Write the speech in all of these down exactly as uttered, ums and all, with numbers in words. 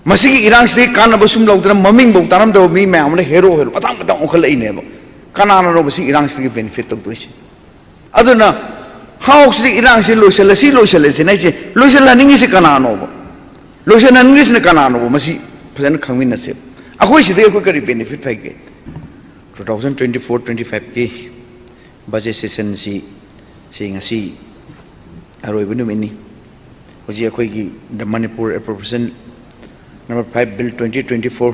ꯃꯁꯤꯒꯤ ꯏꯔꯥꯡꯁꯤꯗꯒꯤ ꯀꯥꯟꯅꯕ ꯁꯨꯝ ꯂꯧꯗꯅ ꯃꯃꯤꯡꯐꯧ ꯇꯥꯔꯝꯗꯕ ꯃꯤ ꯃꯌꯥꯝ ꯑꯃꯅ ꯍꯦꯔꯣ ꯍꯦꯔꯣ ꯃꯊꯪ ꯃꯊꯪ ꯑꯣꯟꯈꯠꯂꯛꯏꯅꯦꯕ꯫ ꯀꯅꯥꯅꯅꯣ ꯃꯁꯤ ꯏꯔꯥꯡꯁꯤꯗꯒꯤ ꯕꯦꯅꯤꯐꯤꯠ ꯇꯧꯗꯣꯏꯁꯦ? ꯑꯗꯨꯅ ꯍꯥꯎꯁꯤꯗꯤ ꯏꯔꯥꯡꯁꯤ ꯂꯣꯏꯁꯤꯜꯂꯁꯤ ꯂꯣꯏꯁꯤꯜꯂꯁꯤꯅ ꯑꯩꯁꯦ ꯂꯣꯏꯁꯤꯜꯍꯟꯅꯤꯡꯉꯤꯁꯤ ꯀꯅꯥꯅꯣꯕ? ꯂꯣꯏꯁꯤꯜꯍꯟꯅꯤꯡꯉꯤꯁꯤꯅ ꯀꯅꯥꯅꯣꯕ? ꯃꯁꯤ ꯐꯖꯅ ꯈꯪꯃꯤꯟꯅꯁꯦ꯫ ꯑꯩꯈꯣꯏ ꯁꯤꯗꯒꯤ ꯑꯩꯈꯣꯏ ꯀꯔꯤ ꯕꯦꯅꯤꯐꯤꯠ ꯐꯪꯒꯦ? Two thousand twenty four twenty five ꯀꯤ ꯕꯖꯦꯠ ꯁꯦꯁꯟꯁꯤ ꯁꯤ ꯉꯁꯤ ꯑꯔꯣꯏꯕ ꯅꯨꯃꯤꯠꯅꯤ꯫ ꯍꯧꯖꯤꯛ ꯑꯩꯈꯣꯏꯒꯤ the Manipur Appropriation number five Bill twenty twenty four,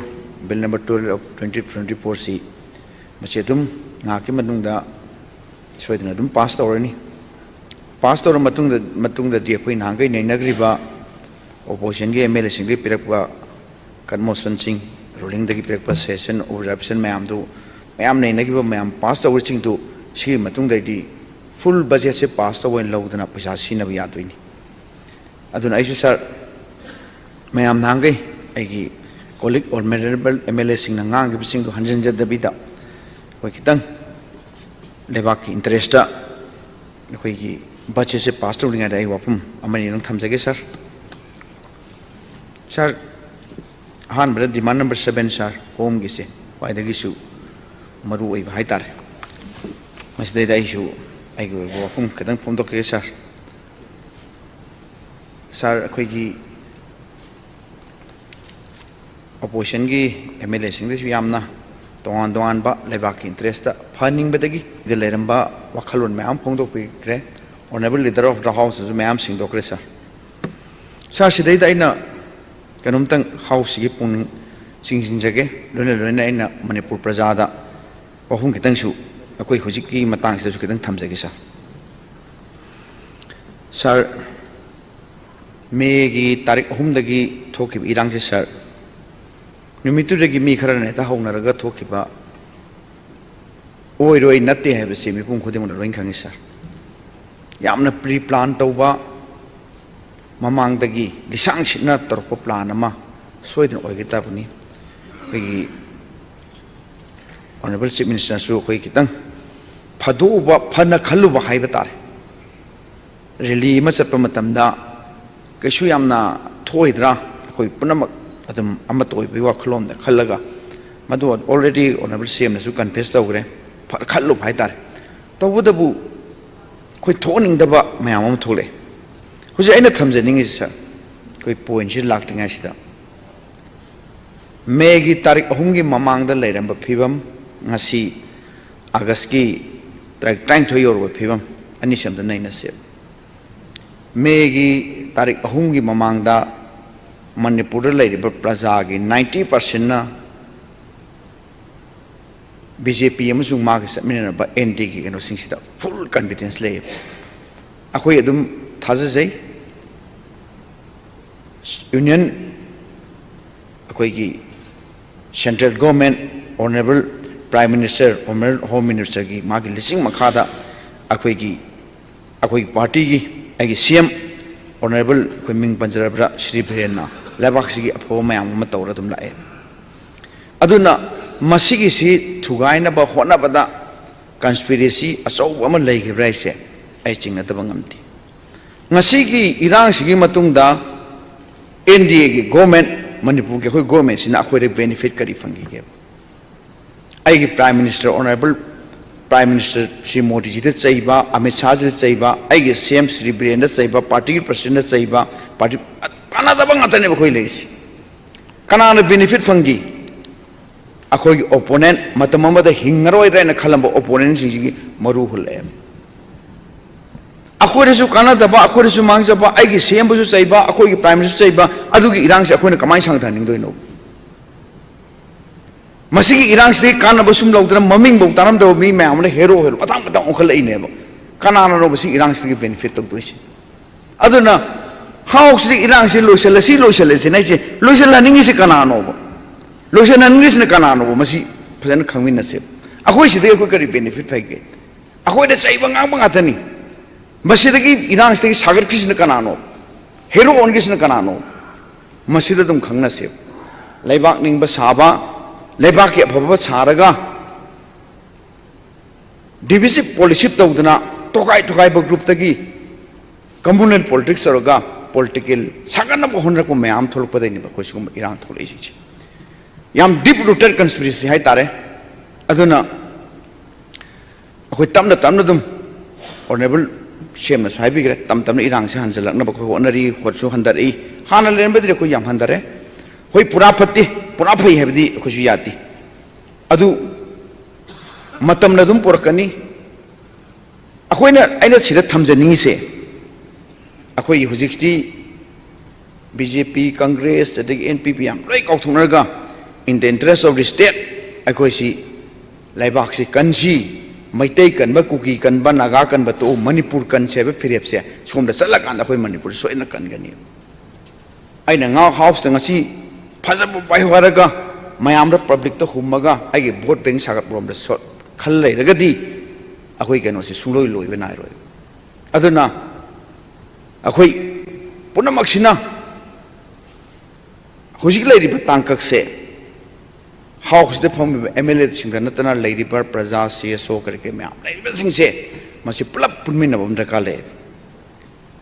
Bill number twelve of twenty twenty four ꯁꯤ ꯃꯁꯤ ꯑꯗꯨꯝ ꯉꯥꯏꯍꯥꯛꯀꯤ ꯃꯅꯨꯡꯗ ꯁꯣꯏꯗꯅ ꯑꯗꯨꯝ ꯄꯥꯁ ꯇꯧꯔꯅꯤ꯫ ꯄꯥꯁ ꯇꯧꯔ ꯃꯇꯨꯡꯗ ꯃꯇꯨꯡꯗꯗꯤ ꯑꯩꯈꯣꯏ ꯅꯍꯥꯟꯈꯩ ꯅꯩꯅꯈ꯭ꯔꯤꯕ ꯑꯣꯄꯣꯖꯤꯁꯟꯒꯤ ꯑꯦꯝ ꯑꯦꯜ ꯑꯦꯁꯤꯡꯗꯒꯤ ꯄꯤꯔꯛꯄ ꯀꯟꯃꯣꯁꯟꯁꯤꯡ, ꯔꯨꯂꯤꯡꯗꯒꯤ ꯄꯤꯔꯛꯄ ꯁꯦꯁꯟ ꯑꯣꯕꯖꯥꯔꯕꯦꯁꯟ ꯃꯌꯥꯝꯗꯨ, ꯃꯌꯥꯝ ꯅꯩꯅꯈꯤꯕ ꯃꯌꯥꯝ ꯄꯥꯁ ꯇꯧꯕꯁꯤꯡꯗꯨ ꯁꯤꯒꯤ ꯃꯇꯨꯡꯗꯩꯗꯤ ꯐꯨꯜ ꯕꯖꯦꯠꯁꯦ ꯄꯥꯁ ꯇꯧꯕ ꯑꯣꯏꯅ ꯂꯧꯗꯅ ꯄꯩꯁꯥ ꯁꯤꯖꯤꯟꯅꯕ ꯌꯥꯗꯣꯏꯅꯤ꯫ ꯑꯗꯨꯅ ꯑꯩꯁꯨ ꯁꯥꯔ, ꯃꯌꯥꯝ ꯅꯍꯥꯟꯈꯩ ꯑꯩꯒꯤ ꯀꯣꯂꯤꯛ ꯑꯣꯔ ꯃꯦꯅꯦꯔꯦꯕꯜ ꯑꯦꯝ ꯑꯦꯜ ꯑꯦꯁꯤꯡꯅ ꯉꯥꯡꯈꯤꯕꯁꯤꯡꯗꯨ ꯍꯟꯖꯤꯟꯖꯗꯕꯤꯗ ꯑꯩꯈꯣꯏ ꯈꯤꯇꯪ ꯂꯩꯕꯥꯛꯀꯤ ꯏꯟꯇꯔꯦꯁꯇ ꯑꯩꯈꯣꯏꯒꯤ ꯕꯖꯦꯠꯁꯦ ꯄꯥꯁ ꯇꯧꯔꯤꯉꯩꯗ ꯑꯩ ꯋꯥꯐꯝ ꯑꯃꯅꯤ ꯑꯗꯨꯝ ꯊꯝꯖꯒꯦ ꯁꯥꯔ꯫ ꯁꯥꯔ, ꯑꯍꯥꯟꯕꯗ demand number seven ꯁꯥꯔ, ꯍꯣꯝꯒꯤꯁꯦ ꯈ꯭ꯋꯥꯏꯗꯒꯤꯁꯨ ꯃꯔꯨ ꯑꯣꯏꯕ ꯍꯥꯏꯇꯥꯔꯦ꯫ ꯃꯁꯤꯗꯩꯗ ꯑꯩꯁꯨ ꯑꯩꯒꯤ ꯑꯣꯏꯕ ꯋꯥꯐꯝ ꯈꯤꯇꯪ ꯐꯣꯡꯗꯣꯛꯆꯒꯦ ꯁꯥꯔ꯫ ꯁꯥꯔ, ꯑꯩꯈꯣꯏꯒꯤ ꯑꯣꯄꯣꯖꯤꯁꯟꯒꯤ ꯑꯦꯝ ꯑꯦꯜ ꯑꯦꯁꯤꯡꯗꯁꯨ ꯌꯥꯝꯅ ꯇꯣꯉꯥꯟ ꯇꯣꯉꯥꯟꯕ ꯂꯩꯕꯥꯛꯀꯤ ꯏꯟꯇꯔꯦꯁꯇ ꯐꯍꯟꯅꯤꯡꯕꯗꯒꯤ ꯂꯩꯔꯝꯕ ꯋꯥꯈꯜꯂꯣꯟ ꯃꯌꯥꯝ ꯐꯣꯡꯗꯣꯛꯄꯤꯈ꯭ꯔꯦ꯫ Honourable Leader of the Houseꯇꯁꯨ ꯃꯌꯥꯝ ꯁꯤꯡꯗꯣꯛꯈ꯭ꯔꯦ ꯁꯥꯔ꯫ ꯁꯥꯔ, ꯁꯤꯗꯩꯗ ꯑꯩꯅ ꯀꯩꯅꯣꯝꯇꯪ ꯍꯥꯎꯁꯁꯤꯒꯤ ꯄꯨꯛꯅꯤꯡ ꯆꯤꯡꯁꯤꯟꯖꯒꯦ, ꯂꯣꯏꯅ ꯂꯣꯏꯅ ꯑꯩꯅ ꯃꯅꯤꯄꯨꯔ ꯄ꯭ꯔꯖꯥꯗ ꯋꯥꯐꯝ ꯈꯤꯇꯪꯁꯨ ꯑꯩꯈꯣꯏ ꯍꯧꯖꯤꯛꯀꯤ ꯃꯇꯥꯡꯁꯤꯗꯁꯨ ꯈꯤꯇꯪ ꯊꯝꯖꯒꯦ ꯁꯥꯔ꯫ ꯁꯥꯔ, ꯃꯦꯒꯤ ꯇꯥꯔꯤꯛ ꯑꯍꯨꯝꯗꯒꯤ ꯊꯣꯛꯈꯤꯕ ꯏꯔꯥꯡꯁꯦ ꯁꯥꯔ, ꯅꯨꯃꯤꯠꯇꯨꯗꯒꯤ ꯃꯤ ꯈꯔꯅ ꯍꯦꯛꯇ ꯍꯧꯅꯔꯒ ꯊꯣꯛꯈꯤꯕ ꯑꯣꯏꯔꯣꯏ, ꯅꯠꯇꯦ ꯍꯥꯏꯕꯁꯤ ꯃꯤꯄꯨꯝ ꯈꯨꯗꯤꯡꯃꯛꯅ ꯂꯣꯏꯅ ꯈꯪꯉꯤ ꯁꯥꯔ꯫ ꯌꯥꯝꯅ ꯄ꯭ꯔꯤ ꯄ꯭ꯂꯥꯟ ꯇꯧꯕ, ꯃꯃꯥꯡꯗꯒꯤ ꯂꯤꯁꯥꯡ ꯁꯤꯠꯅ ꯇꯧꯔꯛꯄ ꯄ꯭ꯂꯥꯟ ꯑꯃ ꯁꯣꯏꯗꯅ ꯑꯣꯏꯒꯗꯕꯅꯤ꯫ ꯑꯩꯈꯣꯏꯒꯤ Honourable Chief Ministerꯁꯨ ꯑꯩꯈꯣꯏ ꯈꯤꯇꯪ ꯐꯥꯗꯣꯛꯎꯕ, ꯐꯅ ꯈꯜꯂꯨꯕ ꯍꯥꯏꯕ ꯇꯥꯔꯦ꯫ ꯔꯦꯂꯤ ꯑꯃ ꯆꯠꯄ ꯃꯇꯝꯗ ꯀꯩꯁꯨ ꯌꯥꯝꯅ ꯊꯣꯛꯑꯣꯏꯗ꯭ꯔꯥ, ꯑꯩꯈꯣꯏ ꯄꯨꯝꯅꯃꯛ ꯑꯗꯨꯝ ꯑꯃꯠꯇ ꯑꯣꯏꯕꯒꯤ ꯋꯥꯈꯜꯂꯣꯟꯗ ꯈꯜꯂꯒ, ꯃꯗꯨ already Honourable C M ꯅꯁꯨ confess ꯇꯧꯈ꯭ꯔꯦ, ꯐꯔꯦ ꯈꯜꯂꯨꯕ ꯍꯥꯏꯇꯥꯔꯦ꯫ ꯇꯧꯕꯇꯕꯨ ꯑꯩꯈꯣꯏ ꯊꯣꯛꯍꯟꯅꯤꯡꯗꯕ ꯃꯌꯥꯝ ꯑꯃ ꯊꯣꯛꯂꯛꯑꯦ꯫ ꯍꯧꯖꯤꯛ ꯑꯩꯅ ꯊꯝꯖꯅꯤꯡꯉꯤꯁꯤ, ꯁꯥꯔ, ꯑꯩꯈꯣꯏ point ꯁꯤ ꯂꯥꯛꯇ꯭ꯔꯤꯉꯩꯁꯤꯗ, ꯃꯦꯒꯤ ꯇꯥꯔꯤꯛ ꯑꯍꯨꯝꯒꯤ ꯃꯃꯥꯡꯗ ꯂꯩꯔꯝꯕ ꯐꯤꯕꯝ, ꯉꯁꯤ ꯑꯥꯒꯁꯀꯤ ꯇꯥꯔꯤꯛ ꯇꯔꯥꯅꯤꯊꯣꯏ ꯌꯧꯔꯕ ꯐꯤꯕꯝ, ꯑꯅꯤꯁꯤ ꯑꯝꯇ ꯅꯩꯅꯁꯦꯕ꯫ ꯃꯦꯒꯤ ꯇꯥꯔꯤꯛ ꯑꯍꯨꯝꯒꯤ ꯃꯃꯥꯡꯗ ꯃꯅꯤꯄꯨꯔꯗ ꯂꯩꯔꯤꯕ ꯄ꯭ꯔꯖꯥꯒꯤ ninety percent ꯅ B J P ꯑꯃꯁꯨꯡ ꯃꯥꯒ ꯆꯠꯃꯤꯟꯅꯔꯕ N D A ꯒꯤ ꯀꯩꯅꯣꯁꯤꯡꯁꯤꯗ full confidence ꯂꯩꯌꯦꯕ꯫ ꯑꯩꯈꯣꯏ ꯑꯗꯨꯝ ꯊꯥꯖꯖꯩ꯫ Union, ꯑꯩꯈꯣꯏꯒꯤ central government, Honourable Prime Minister, Honourable Home Minister ꯒꯤ ꯃꯥꯒꯤ ꯂꯨꯆꯤꯡ ꯃꯈꯥꯗ ꯑꯩꯈꯣꯏꯒꯤ, ꯑꯩꯈꯣꯏꯒꯤ party ꯒꯤ, ꯑꯩꯒꯤ C M, Honourable, ꯑꯩꯈꯣꯏ ꯃꯤꯡ ꯄꯟꯖꯔꯕꯗ ꯁ꯭ꯔꯤ ꯕꯤꯔꯦꯟꯅ ꯂꯩꯕꯥꯛꯁꯤꯒꯤ ꯑꯐꯕ ꯃꯌꯥꯝ ꯑꯃ ꯇꯧꯔ ꯑꯗꯨꯝ ꯂꯥꯛꯑꯦ꯫ ꯑꯗꯨꯅ ꯃꯁꯤꯒꯤꯁꯤ ꯊꯨꯒꯥꯏꯅꯕ ꯍꯣꯠꯅꯕꯗ conspiracy ꯑꯆꯧꯕ ꯑꯃ ꯂꯩꯈꯤꯕ꯭ꯔꯥ ꯍꯥꯏꯁꯦ ꯑꯩ ꯆꯤꯡꯅꯗꯕ ꯉꯝꯗꯦ꯫ ꯉꯁꯤꯒꯤ ꯏꯔꯥꯡꯁꯤꯒꯤ ꯃꯇꯨꯡꯗ N D A ꯒꯤ government, ꯃꯅꯤꯄꯨꯔꯒꯤ ꯑꯩꯈꯣꯏ government ꯁꯤꯅ ꯑꯩꯈꯣꯏꯗ benefit ꯀꯔꯤ ꯐꯪꯈꯤꯒꯦ? ꯑꯩꯒꯤ Prime Minister, Honourable Prime Minister Shri ꯃꯣꯗꯤꯖꯤꯗ ꯆꯩꯕ, ꯑꯃꯤꯠ ꯁꯥꯍꯖꯤꯗ ꯆꯩꯕ, ꯑꯩꯒꯤ C M ꯁ꯭ꯔꯤ ꯕꯤꯔꯦꯟꯗ ꯆꯩꯕ, party ꯒꯤ president ꯗ ꯆꯩꯕ, party, ꯀꯥꯟꯅꯗꯕ ꯉꯥꯛꯇꯅꯦꯕ ꯑꯩꯈꯣꯏ ꯂꯩꯔꯤꯁꯤ꯫ ꯀꯅꯥꯅ benefit ꯐꯪꯈꯤ? ꯑꯩꯈꯣꯏꯒꯤ opponent, ꯃꯇꯝ ꯑꯃꯗ ꯍꯤꯡꯉꯔꯣꯏꯗ꯭ꯔꯥ ꯍꯥꯏꯅ ꯈꯜꯂꯝꯕ opponent ꯁꯤꯡꯁꯤꯒꯤ ꯃꯔꯨ ꯍꯨꯜꯂꯛꯑꯦ꯫ ꯑꯩꯈꯣꯏꯗꯁꯨ ꯀꯥꯟꯅꯗꯕ, ꯑꯩꯈꯣꯏꯗꯁꯨ ꯃꯥꯡꯖꯕ, ꯑꯩꯒꯤ C M ꯕꯨꯁꯨ ꯆꯩꯕ, ꯑꯩꯈꯣꯏꯒꯤ Prime Minister ꯁꯨ ꯆꯩꯕ, ꯑꯗꯨꯒꯤ ꯏꯔꯥꯡꯁꯦ ꯑꯩꯈꯣꯏꯅ ꯀꯃꯥꯏꯅ ꯁꯥꯡꯊꯍꯟꯅꯤꯡꯗꯣꯏꯅꯣ? ꯃꯁꯤꯒꯤ ꯏꯔꯥꯡꯁꯤꯗꯒꯤ ꯀꯥꯟꯅꯕ ꯁꯨꯝ ꯂꯧꯗꯅ ꯃꯃꯤꯡꯐꯧ ꯇꯥꯔꯝꯗꯕ ꯃꯤ ꯃꯌꯥꯝ ꯑꯃꯅ hero hero ꯃꯊꯪ ꯃꯊꯪ ꯑꯣꯟꯈꯠꯂꯛꯏꯅꯦꯕ꯫ ꯀꯅꯥꯅꯅꯣꯕ ꯁꯤ ꯏꯔꯥꯡꯁꯤꯗꯒꯤ benefit ꯇꯧꯗꯣꯏꯁꯦ? ꯑꯗꯨꯅ ꯍꯥꯎꯁꯤꯗ ꯏꯔꯥꯡꯁꯤ ꯂꯣꯏꯁꯤꯜꯂꯁꯤ, ꯂꯣꯏꯁꯤꯜꯂꯁꯤꯅ ꯑꯩꯁꯦ ꯂꯣꯏꯁꯤꯜꯍꯟꯅꯤꯡꯉꯤꯁꯤ ꯀꯅꯥꯅꯣꯕ? ꯂꯣꯏꯁꯤꯜꯍꯟꯅꯤꯡꯉꯤꯁꯤꯅ ꯀꯅꯥꯅꯣꯕ? ꯃꯁꯤ ꯐꯖꯅ ꯈꯪꯃꯤꯟꯅꯁꯦ꯫ ꯑꯩꯈꯣꯏ ꯁꯤꯗꯒꯤ ꯑꯩꯈꯣꯏ ꯀꯔꯤ benefit ꯐꯪꯒꯦ? ꯑꯩꯈꯣꯏꯗ ꯆꯩꯕ ꯉꯥꯡꯕ ꯉꯥꯛꯇꯅꯤ꯫ ꯃꯁꯤꯗꯒꯤ, ꯏꯔꯥꯡꯁꯤꯗꯒꯤ ꯁꯥꯒꯠꯈ꯭ꯔꯤꯁꯤꯅ ꯀꯅꯥꯅꯣ? Hero ꯑꯣꯟꯈ꯭ꯔꯤꯁꯤꯅ ꯀꯅꯥꯅꯣ? ꯃꯁꯤꯗ ꯑꯗꯨꯝ ꯈꯪꯅꯁꯦ꯫ ꯂꯩꯕꯥꯛ ꯅꯤꯡꯕ ꯁꯥꯕ, ꯂꯩꯕꯥꯛꯀꯤ ꯑꯐꯕ ꯁꯥꯔꯒ divisive policy ꯇꯧꯗꯅ ꯇꯣꯈꯥꯏ ꯇꯣꯈꯥꯏꯕ group ꯇꯒꯤ communal politics ꯇꯧꯔꯒ ꯄꯣꯂꯤꯇꯤꯀꯦꯜ ꯁꯥꯒꯠꯅꯕ ꯍꯣꯠꯅꯔꯛꯄ ꯃꯌꯥꯝ ꯊꯣꯛꯂꯛꯄꯗꯩꯅꯦꯕ ꯑꯩꯈꯣꯏ ꯁꯤꯒꯨꯝꯕ ꯏꯔꯥꯡ ꯊꯣꯛꯂꯛꯏꯁꯤꯡꯁꯦ꯫ ꯌꯥꯝ ꯗꯤꯞ ꯔꯨꯇꯦꯠ ꯀꯟꯁꯄꯤꯔꯦꯁꯤ ꯍꯥꯏꯇꯥꯔꯦ꯫ ꯑꯗꯨꯅ ꯑꯩꯈꯣꯏ ꯇꯞꯅ ꯇꯞꯅ ꯑꯗꯨꯝ, ꯑꯣꯅꯔꯦꯕꯜ ꯁꯤ ꯑꯦꯝꯅꯁꯨ ꯍꯥꯏꯕꯤꯈ꯭ꯔꯦ, ꯇꯞ ꯇꯞꯅ ꯏꯔꯥꯡꯁꯦ ꯍꯟꯖꯤꯜꯂꯛꯅꯕ ꯑꯩꯈꯣꯏ ꯍꯣꯠꯅꯔꯤ, ꯍꯣꯠꯁꯨ ꯍꯟꯊꯔꯛꯏ꯫ ꯍꯥꯟꯅ ꯂꯩꯔꯝꯕꯗꯒꯤ ꯑꯩꯈꯣꯏ ꯌꯥꯝ ꯍꯟꯊꯔꯦ꯫ ꯍꯣꯏ, ꯄꯨꯔꯥ ꯐꯠꯇꯦ, ꯄꯨꯔꯥ ꯐꯩ ꯍꯥꯏꯕꯗꯤ ꯑꯩꯈꯣꯏꯁꯨ ꯌꯥꯗꯦ꯫ ꯑꯗꯨ ꯃꯇꯝꯅ ꯑꯗꯨꯝ ꯄꯨꯔꯛꯀꯅꯤ꯫ ꯑꯩꯈꯣꯏꯅ, ꯑꯩꯅ ꯁꯤꯗ ꯊꯝꯖꯅꯤꯡꯉꯤꯁꯦ, ꯑꯩꯈꯣꯏ ꯍꯧꯖꯤꯛꯇꯤ ꯕꯤ ꯖꯦ ꯄꯤ, ꯀꯪꯒ꯭ꯔꯦꯁ, ꯑꯗꯒꯤ ꯑꯦꯟ ꯄꯤ ꯄꯤ ꯌꯥꯝ ꯂꯣꯏ ꯀꯥꯎꯊꯣꯛꯅꯔꯒ, in the interest of the state, ꯑꯩꯈꯣꯏꯁꯤ ꯂꯩꯕꯥꯛꯁꯤ ꯀꯟꯁꯤ, ꯃꯩꯇꯩ ꯀꯟꯕ, ꯀꯨꯀꯤ ꯀꯟꯕ, ꯅꯥꯒꯥ ꯀꯟꯕ ꯇꯣꯛꯎ, ꯃꯅꯤꯄꯨꯔ ꯀꯟꯁꯤ ꯍꯥꯏꯕ ꯐꯤꯔꯦꯞꯁꯦ ꯁꯣꯝꯗ ꯆꯠꯂꯀꯥꯟꯗ ꯑꯩꯈꯣꯏ ꯃꯅꯤꯄꯨꯔ ꯁꯣꯏꯗꯅ ꯀꯟꯒꯅꯤ꯫ ꯑꯩꯅ ꯉꯥ ꯍꯥꯎꯁꯇ ꯉꯁꯤ ꯐꯖꯕ ꯄꯥꯏꯍꯧ ꯍꯥꯏꯔꯒ ꯃꯌꯥꯝꯗ, ꯄꯕ꯭ꯂꯤꯛꯇ ꯍꯨꯝꯃꯒ ꯑꯩꯒꯤ ꯚꯣꯠ ꯕꯦꯡ ꯁꯥꯒꯠꯄꯔꯣꯝꯗ ꯁꯣꯠ ꯈꯜ ꯂꯩꯔꯒꯗꯤ ꯑꯩꯈꯣꯏ ꯀꯩꯅꯣꯁꯦ ꯁꯨꯡꯂꯣꯏ ꯂꯣꯏꯕ ꯅꯥꯏꯔꯣꯏ꯫ ꯑꯗꯨꯅ ꯑꯩꯈꯣꯏ ꯄꯨꯝꯅꯃꯛꯁꯤꯅ ꯍꯧꯖꯤꯛ ꯂꯩꯔꯤꯕ ꯇꯥꯡꯀꯛꯁꯦ ꯍꯥꯎꯁꯇ ꯐꯝꯃꯤꯕ ꯑꯦꯝ ꯑꯦꯜ ꯑꯦꯁꯤꯡꯗ ꯅꯠꯇꯅ ꯂꯩꯔꯤꯕ ꯄ꯭ꯔꯖꯥ, ꯁꯤ ꯑꯦꯁ ꯑꯣ ꯀꯔꯤ ꯀꯔꯤ ꯃꯌꯥꯝ ꯂꯩꯔꯤꯕꯁꯤꯡꯁꯦ ꯃꯁꯤ ꯄꯨꯂꯞ ꯄꯨꯟꯃꯤꯟꯅꯕ ꯑꯃ ꯗꯔꯀꯥꯔ ꯂꯩ꯫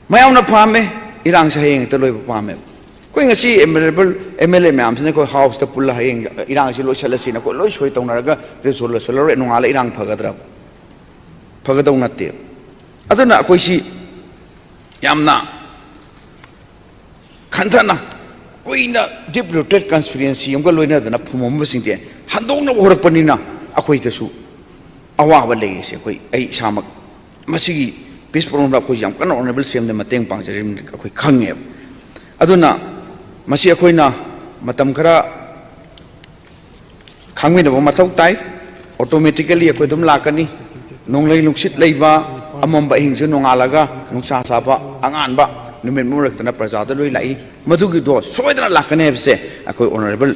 ꯃꯌꯥꯝꯅ ꯄꯥꯝꯃꯦ, ꯏꯔꯥꯡꯁꯦ ꯍꯌꯦꯡ ꯍꯦꯛꯇ ꯂꯣꯏꯕ ꯄꯥꯝꯃꯦꯕ꯫ ꯑꯩꯈꯣꯏ ꯉꯁꯤ ꯑꯦꯝ ꯑꯦꯜ ꯑꯦ ꯃꯌꯥꯝꯁꯤꯅ ꯑꯩꯈꯣꯏ ꯍꯥꯎꯁꯇ ꯄꯨꯜꯂ ꯍꯌꯦꯡ ꯏꯔꯥꯡꯁꯤ ꯂꯣꯏꯁꯤꯜꯂꯁꯤꯅ ꯑꯩꯈꯣꯏ ꯂꯣꯏ ꯁꯣꯏ ꯇꯧꯅꯔꯒ ꯔꯤꯖꯣꯜ ꯂꯣꯏꯁꯤꯜꯂꯔꯣꯏ, ꯅꯣꯡꯉꯥꯜꯂ ꯏꯔꯥꯡ ꯐꯒꯗ꯭ꯔꯕ? ꯐꯒꯗꯧ ꯅꯠꯇꯦꯕ꯫ ꯑꯗꯨꯅ ꯑꯩꯈꯣꯏꯁꯤ ꯌꯥꯝꯅ ꯈꯟꯊꯅ, ꯀꯨꯏꯅ ꯗꯤꯞ ꯔꯨꯇꯦꯠ ꯀꯟꯁꯄꯤꯔꯦꯟꯁꯤ ꯑꯃꯒ ꯂꯣꯏꯅꯗꯅ ꯐꯨꯝꯃꯝꯕꯁꯤꯡꯁꯦ ꯍꯟꯗꯣꯛꯅꯕ ꯍꯣꯔꯛꯄꯅꯤꯅ ꯑꯩꯈꯣꯏꯗꯁꯨ ꯑꯋꯥꯕ ꯂꯩꯔꯤꯁꯦ ꯑꯩꯈꯣꯏ, ꯑꯩ ꯏꯁꯥꯃꯛ ꯃꯁꯤꯒꯤ ꯄꯤꯁ ꯄ꯭ꯔꯣꯒ꯭ꯔꯥꯝꯗ ꯑꯩꯈꯣꯏꯁꯨ ꯌꯥꯝ ꯀꯟꯅ ꯑꯣꯅꯔꯦꯕꯜ ꯁꯤ ꯑꯦꯝꯗ ꯃꯇꯦꯡ ꯄꯥꯡꯖꯔꯤꯕꯅꯤ ꯑꯩꯈꯣꯏ ꯈꯪꯉꯦꯕ꯫ ꯑꯗꯨꯅ ꯃꯁꯤ ꯑꯩꯈꯣꯏꯅ ꯃꯇꯝ ꯈꯔ ꯈꯪꯃꯤꯟꯅꯕ ꯃꯊꯧ ꯇꯥꯏ꯫ ꯑꯣꯇꯣꯃꯦꯇꯤꯀꯦꯂꯤ ꯑꯩꯈꯣꯏ ꯑꯗꯨꯝ ꯂꯥꯛꯀꯅꯤ꯫ ꯅꯣꯡꯂꯩ ꯅꯨꯡꯁꯤꯠ ꯂꯩꯕ, ꯑꯃꯝꯕ ꯑꯍꯤꯡꯁꯨ ꯅꯣꯡꯉꯥꯜꯂꯒ ꯅꯨꯡꯁꯥ ꯁꯥꯕ, ꯑꯉꯥꯟꯕ ꯅꯨꯃꯤꯠ ꯃꯔꯛꯇꯅ ꯄ꯭ꯔꯖꯥꯗ ꯂꯣꯏ ꯂꯥꯛꯏ꯫ ꯃꯗꯨꯒꯤꯗꯣ ꯁꯣꯏꯗꯅ ꯂꯥꯛꯀꯅꯤ ꯍꯥꯏꯕꯁꯦ ꯑꯩꯈꯣꯏ ꯑꯣꯅꯔꯦꯕꯜ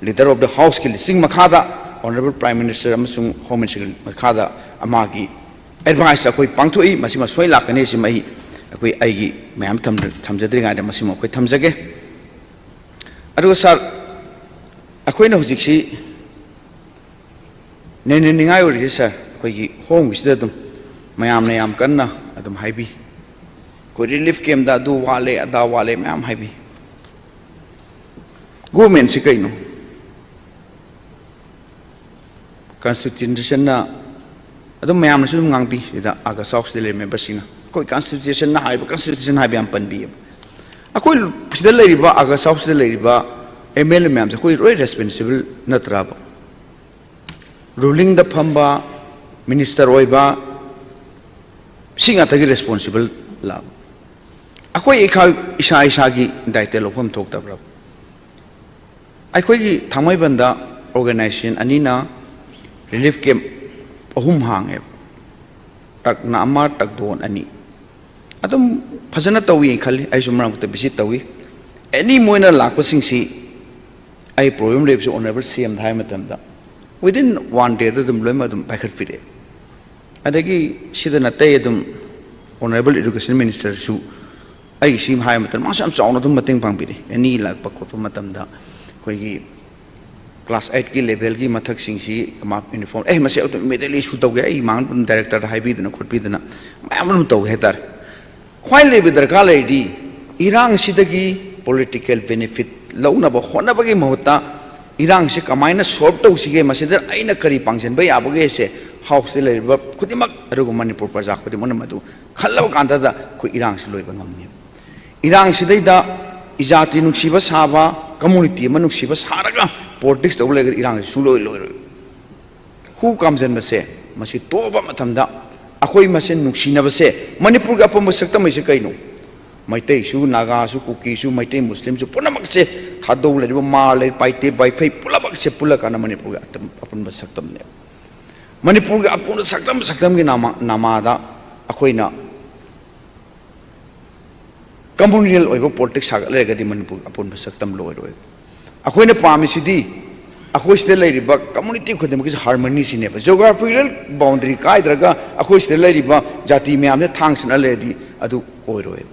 ꯂꯤꯗꯔ ꯑꯣꯐ ꯗ ꯍꯥꯎꯁꯀꯤ ꯂꯤꯆꯤꯡ ꯃꯈꯥꯗ, ꯑꯣꯅꯔꯦꯕꯜ ꯄ꯭ꯔꯥꯏꯝ ꯃꯤꯅꯤꯁꯇꯔ ꯑꯃꯁꯨꯡ ꯍꯣꯝ ꯃꯤꯅꯤꯁꯇꯔꯒꯤ ꯃꯈꯥꯗ ꯃꯥꯒꯤ ꯑꯦꯗꯚꯥꯏꯁ ꯑꯩꯈꯣꯏ ꯄꯥꯡꯊꯣꯛꯏ꯫ ꯃꯁꯤꯃ ꯁꯣꯏ ꯂꯥꯛꯀꯅꯤ꯫ ꯁꯤꯃ ꯑꯩ, ꯑꯩꯈꯣꯏ, ꯑꯩꯒꯤ ꯃꯌꯥꯝ ꯊꯝ-, ꯊꯝꯖꯗ꯭ꯔꯤꯉꯩꯗ ꯃꯁꯤꯃ ꯑꯩꯈꯣꯏ ꯊꯝꯖꯒꯦ꯫ ꯑꯗꯨꯒ ꯁꯥꯔ, ꯑꯩꯈꯣꯏꯅ ꯍꯧꯖꯤꯛꯁꯤ ꯅꯩꯅꯅꯤꯡꯉꯥꯏ ꯑꯣꯏꯔꯤꯁꯦ ꯁꯥꯔ, ꯑꯩꯈꯣꯏꯒꯤ ꯍꯣꯝꯒꯤꯁꯤꯗ ꯑꯗꯨꯝ ꯃꯌꯥꯝꯅ ꯌꯥꯝ ꯀꯟꯅ ꯑꯗꯨꯝ ꯍꯥꯏꯕꯤ꯫ ꯑꯩꯈꯣꯏ ꯔꯤꯂꯤꯐ ꯀꯦꯝꯗ ꯑꯗꯨ ꯋꯥꯠꯂꯦ, ꯑꯗꯥ ꯋꯥꯠꯂꯦ ꯃꯌꯥꯝ ꯍꯥꯏꯕꯤ꯫ ꯒꯣꯔꯃꯦꯟꯁꯤ ꯀꯩꯅꯣ? ꯀꯟꯁꯇꯤꯇ꯭ꯌꯨꯁꯟꯅ ꯑꯗꯨꯝ ꯃꯌꯥꯝꯅꯁꯨ ꯑꯗꯨꯝ ꯉꯥꯡꯕꯤ ꯁꯤꯗ, ꯑꯥꯒꯁ ꯍꯥꯎꯁꯇ ꯂꯩꯔꯤꯕ ꯃꯦꯝꯕꯔꯁꯤꯡꯅ꯫ ꯑꯩꯈꯣꯏ ꯀꯟꯁꯇꯤꯇ꯭ꯌꯨꯁꯟꯅ ꯍꯥꯏꯕ, ꯀꯟꯁꯇꯤꯇ꯭ꯌꯨꯁꯟ ꯍꯥꯏꯕ ꯌꯥꯝ ꯄꯟꯕꯤꯌꯦꯕ꯫ ꯑꯩꯈꯣꯏ ꯁꯤꯗ ꯂꯩꯔꯤꯕ, ꯑꯥꯒꯁ ꯍꯥꯎꯁꯇ ꯂꯩꯔꯤꯕ ꯑꯦꯝ ꯑꯦꯜ ꯑꯦ ꯃꯌꯥꯝꯁꯦ ꯑꯩꯈꯣꯏ ꯂꯣꯏ ꯔꯦꯁꯄꯣꯟꯁꯤꯕꯜ ꯅꯠꯇ꯭ꯔꯕ? ꯔꯨꯂꯤꯡꯗ ꯐꯝꯕ, ꯃꯤꯅꯤꯁꯇꯔ ꯑꯣꯏꯕ, ꯁꯤ ꯉꯥꯛꯇꯒꯤ ꯔꯦꯁꯄꯣꯟꯁꯤꯕꯜ ꯂꯥꯛꯑꯕ? ꯑꯩꯈꯣꯏ ꯏꯈꯥ-, ꯏꯁꯥ ꯏꯁꯥꯒꯤ ꯗꯥꯏꯇ ꯂꯧꯐꯝ ꯊꯣꯛꯇꯕ꯭ꯔꯕ? ꯑꯩꯈꯣꯏꯒꯤ ꯊꯥꯡꯃꯩꯕꯟꯗ ꯑꯣꯔꯒꯅꯥꯏꯖꯦꯁꯟ ꯑꯅꯤꯅ ꯔꯤꯂꯤꯐ ꯀꯦꯝ ꯑꯍꯨꯝ ꯍꯥꯡꯉꯦꯕ, ꯇꯛꯅ ꯑꯃ, ꯇꯛꯗꯣꯟ ꯑꯅꯤ꯫ ꯑꯗꯨꯝ ꯐꯖꯅ ꯇꯧꯏ ꯈꯜꯂꯤ꯫ ꯑꯩꯁꯨ ꯃꯔꯛ ꯃꯔꯛꯇ ꯚꯤꯖꯤꯠ ꯇꯧꯏ꯫ ꯑꯦꯅꯤ ꯃꯣꯏꯅ ꯂꯥꯛꯄꯁꯤꯡꯁꯤ ꯑꯩ ꯄ꯭ꯔꯣꯕ꯭ꯂꯦꯝ ꯂꯩꯕꯁꯤ ꯑꯣꯅꯔꯦꯕꯜ ꯁꯤ ꯑꯦꯝꯗ ꯍꯥꯏꯕ ꯃꯇꯝꯗ, ꯋꯤꯗꯤꯟ ꯋꯥꯟ ꯗꯦꯗ ꯑꯗꯨꯝ ꯂꯣꯏꯅꯃꯛ ꯑꯗꯨꯝ ꯄꯥꯏꯈꯠꯄꯤꯔꯛꯑꯦ꯫ ꯑꯗꯒꯤ ꯁꯤꯗ ꯅꯠꯇꯦ, ꯑꯗꯨꯝ ꯑꯣꯅꯔꯦꯕꯜ ꯏꯗꯨꯀꯦꯁꯟ ꯃꯤꯅꯤꯁꯇꯔꯁꯨ ꯑꯩꯒꯤ ꯁꯤ ꯍꯥꯏꯕ ꯃꯇꯝꯗ ꯃꯥꯁꯨ ꯌꯥꯝ ꯆꯥꯎꯅ ꯑꯗꯨꯝ ꯃꯇꯦꯡ ꯄꯥꯡꯕꯤꯔꯤ꯫ ꯑꯦꯅꯤ ꯂꯥꯛꯄ ꯈꯣꯠꯄ ꯃꯇꯝꯗ ꯑꯩꯈꯣꯏꯒꯤ ꯀ꯭ꯂꯥꯁ ꯑꯩꯠꯀꯤ ꯂꯦꯚꯦꯜꯒꯤ ꯃꯊꯛꯁꯤꯡꯁꯤ ꯀꯃꯥꯏ ꯌꯨꯅꯤꯐꯣꯔꯝ, ꯑꯦ, ꯃꯁꯤ ꯑꯗꯨꯝ ꯏꯃꯤꯗꯤꯌꯦꯠꯂꯤ ꯏꯁꯨ ꯇꯧꯒꯦ, ꯑꯩ ꯏꯃꯥꯟꯅꯕ ꯑꯗꯨꯝ ꯗꯥꯏꯔꯦꯛꯇꯔꯗ ꯍꯥꯏꯕꯤꯗꯅ ꯈꯣꯠꯄꯤꯗꯅ ꯃꯌꯥꯝ ꯑꯗꯨꯝ ꯇꯧꯒꯦ ꯍꯥꯏꯇꯥꯔꯦ꯫ ꯈ꯭ꯋꯥꯏ ꯂꯩꯕ ꯗꯔꯀꯥꯔ ꯂꯩꯔꯗꯤ ꯏꯔꯥꯡꯁꯤꯗꯒꯤ ꯄꯣꯂꯤꯇꯤꯀꯦꯜ ꯕꯦꯅꯤꯐꯤꯠ ꯂꯧꯅꯕ ꯍꯣꯠꯅꯕꯒꯤ ꯃꯍꯨꯠꯇ ꯏꯔꯥꯡꯁꯤ ꯀꯃꯥꯏꯅ ꯁꯣꯜꯕ ꯇꯧꯁꯤꯒꯦ, ꯃꯁꯤꯗ ꯑꯩꯅ ꯀꯔꯤ ꯄꯥꯡꯁꯤꯟꯕ ꯌꯥꯕꯒꯦꯁꯦ ꯍꯥꯎꯁꯇ ꯂꯩꯔꯤꯕ ꯈꯨꯗꯤꯡꯃꯛ ꯑꯗꯨꯒ ꯃꯅꯤꯄꯨꯔ ꯄ꯭ꯔꯖꯥ ꯈꯨꯗꯤꯡꯃꯛꯅ ꯃꯗꯨ ꯈꯜꯂꯕ ꯀꯥꯟꯗꯗ ꯑꯩꯈꯣꯏ ꯏꯔꯥꯡꯁꯤ ꯂꯣꯏꯕ ꯉꯝꯅꯤ꯫ ꯏꯔꯥꯡꯁꯤꯗꯩꯗ ꯏꯖꯥꯇꯤ ꯅꯨꯡꯁꯤꯕ ꯁꯥꯕ, ꯀꯝꯃꯨꯅꯤꯇꯤ ꯑꯃ ꯅꯨꯡꯁꯤꯕ ꯁꯥꯔꯒ ꯄꯣꯂꯤꯇꯤꯛꯁ ꯇꯧꯕ ꯂꯩꯔꯒꯗꯤ ꯏꯔꯥꯡꯁꯤ ꯁꯨꯡꯂꯣꯏ ꯂꯣꯏꯔꯣꯏ꯫ ꯍꯨ ꯀꯥꯝꯖꯟꯕꯁꯦ, ꯃꯁꯤ ꯇꯣꯛꯑꯕ ꯃꯇꯝꯗ ꯑꯩꯈꯣꯏ ꯃꯁꯦꯟ ꯅꯨꯡꯁꯤꯅꯕꯁꯦ, ꯃꯅꯤꯄꯨꯔꯒꯤ ꯑꯄꯨꯟꯕ ꯁꯛꯇꯝ ꯍꯥꯏꯁꯦ ꯀꯩꯅꯣ? ꯃꯩꯇꯩꯁꯨ, ꯅꯥꯒꯥꯁꯨ, ꯀꯨꯀꯤꯁꯨ, ꯃꯩꯇꯩ ꯃꯨꯁꯂꯤꯝꯁꯨ ꯄꯨꯝꯅꯃꯛꯁꯦ ꯊꯥꯗꯧ ꯂꯩꯔꯤꯕ ꯃꯥ ꯂꯩ, ꯄꯥꯏꯇꯦ, ꯄꯥꯏꯐꯩ ꯄꯨꯝꯅꯃꯛꯁꯦ ꯄꯨꯜꯂꯀꯥꯟꯗ ꯃꯅꯤꯄꯨꯔꯒꯤ ꯑꯇꯝ-, ꯑꯄꯨꯟꯕ ꯁꯛꯇꯝꯅꯦ꯫ ꯃꯅꯤꯄꯨꯔꯒꯤ ꯑꯄꯨꯟꯕ ꯁꯛꯇꯝ, ꯁꯛꯇꯝꯒꯤ ꯅꯃꯥ-, ꯅꯃꯥꯗ ꯑꯩꯈꯣꯏꯅ ꯀꯝꯃꯨꯅꯦꯜ ꯑꯣꯏꯕ ꯄꯣꯂꯤꯇꯤꯛꯁ ꯁꯥꯒꯠ ꯂꯩꯔꯒꯗꯤ ꯃꯅꯤꯄꯨꯔ ꯑꯄꯨꯟꯕ ꯁꯛꯇꯝ ꯂꯣꯏꯔꯣꯏ꯫ ꯑꯩꯈꯣꯏꯅ ꯄꯥꯝꯃꯤꯁꯤꯗꯤ ꯑꯩꯈꯣꯏ ꯁꯤꯗ ꯂꯩꯔꯤꯕ ꯀꯝꯃꯨꯅꯤꯇꯤ ꯈꯨꯗꯤꯡꯃꯛꯀꯤꯁꯨ ꯍꯥꯔꯃꯅꯤꯁꯤꯅꯦꯕ꯫ ꯖꯤꯑꯣꯒ꯭ꯔꯥꯐꯤꯀꯦꯜ ꯕꯥꯎꯟꯗꯔꯤ ꯀꯥꯏꯗ꯭ꯔꯒ ꯑꯩꯈꯣꯏ ꯁꯤꯗ ꯂꯩꯔꯤꯕ ꯖꯥꯇꯤ ꯃꯌꯥꯝꯁꯦ ꯊꯥꯡꯁꯤꯅ ꯂꯩꯔꯗꯤ ꯑꯗꯨ ꯑꯣꯏꯔꯣꯏ꯫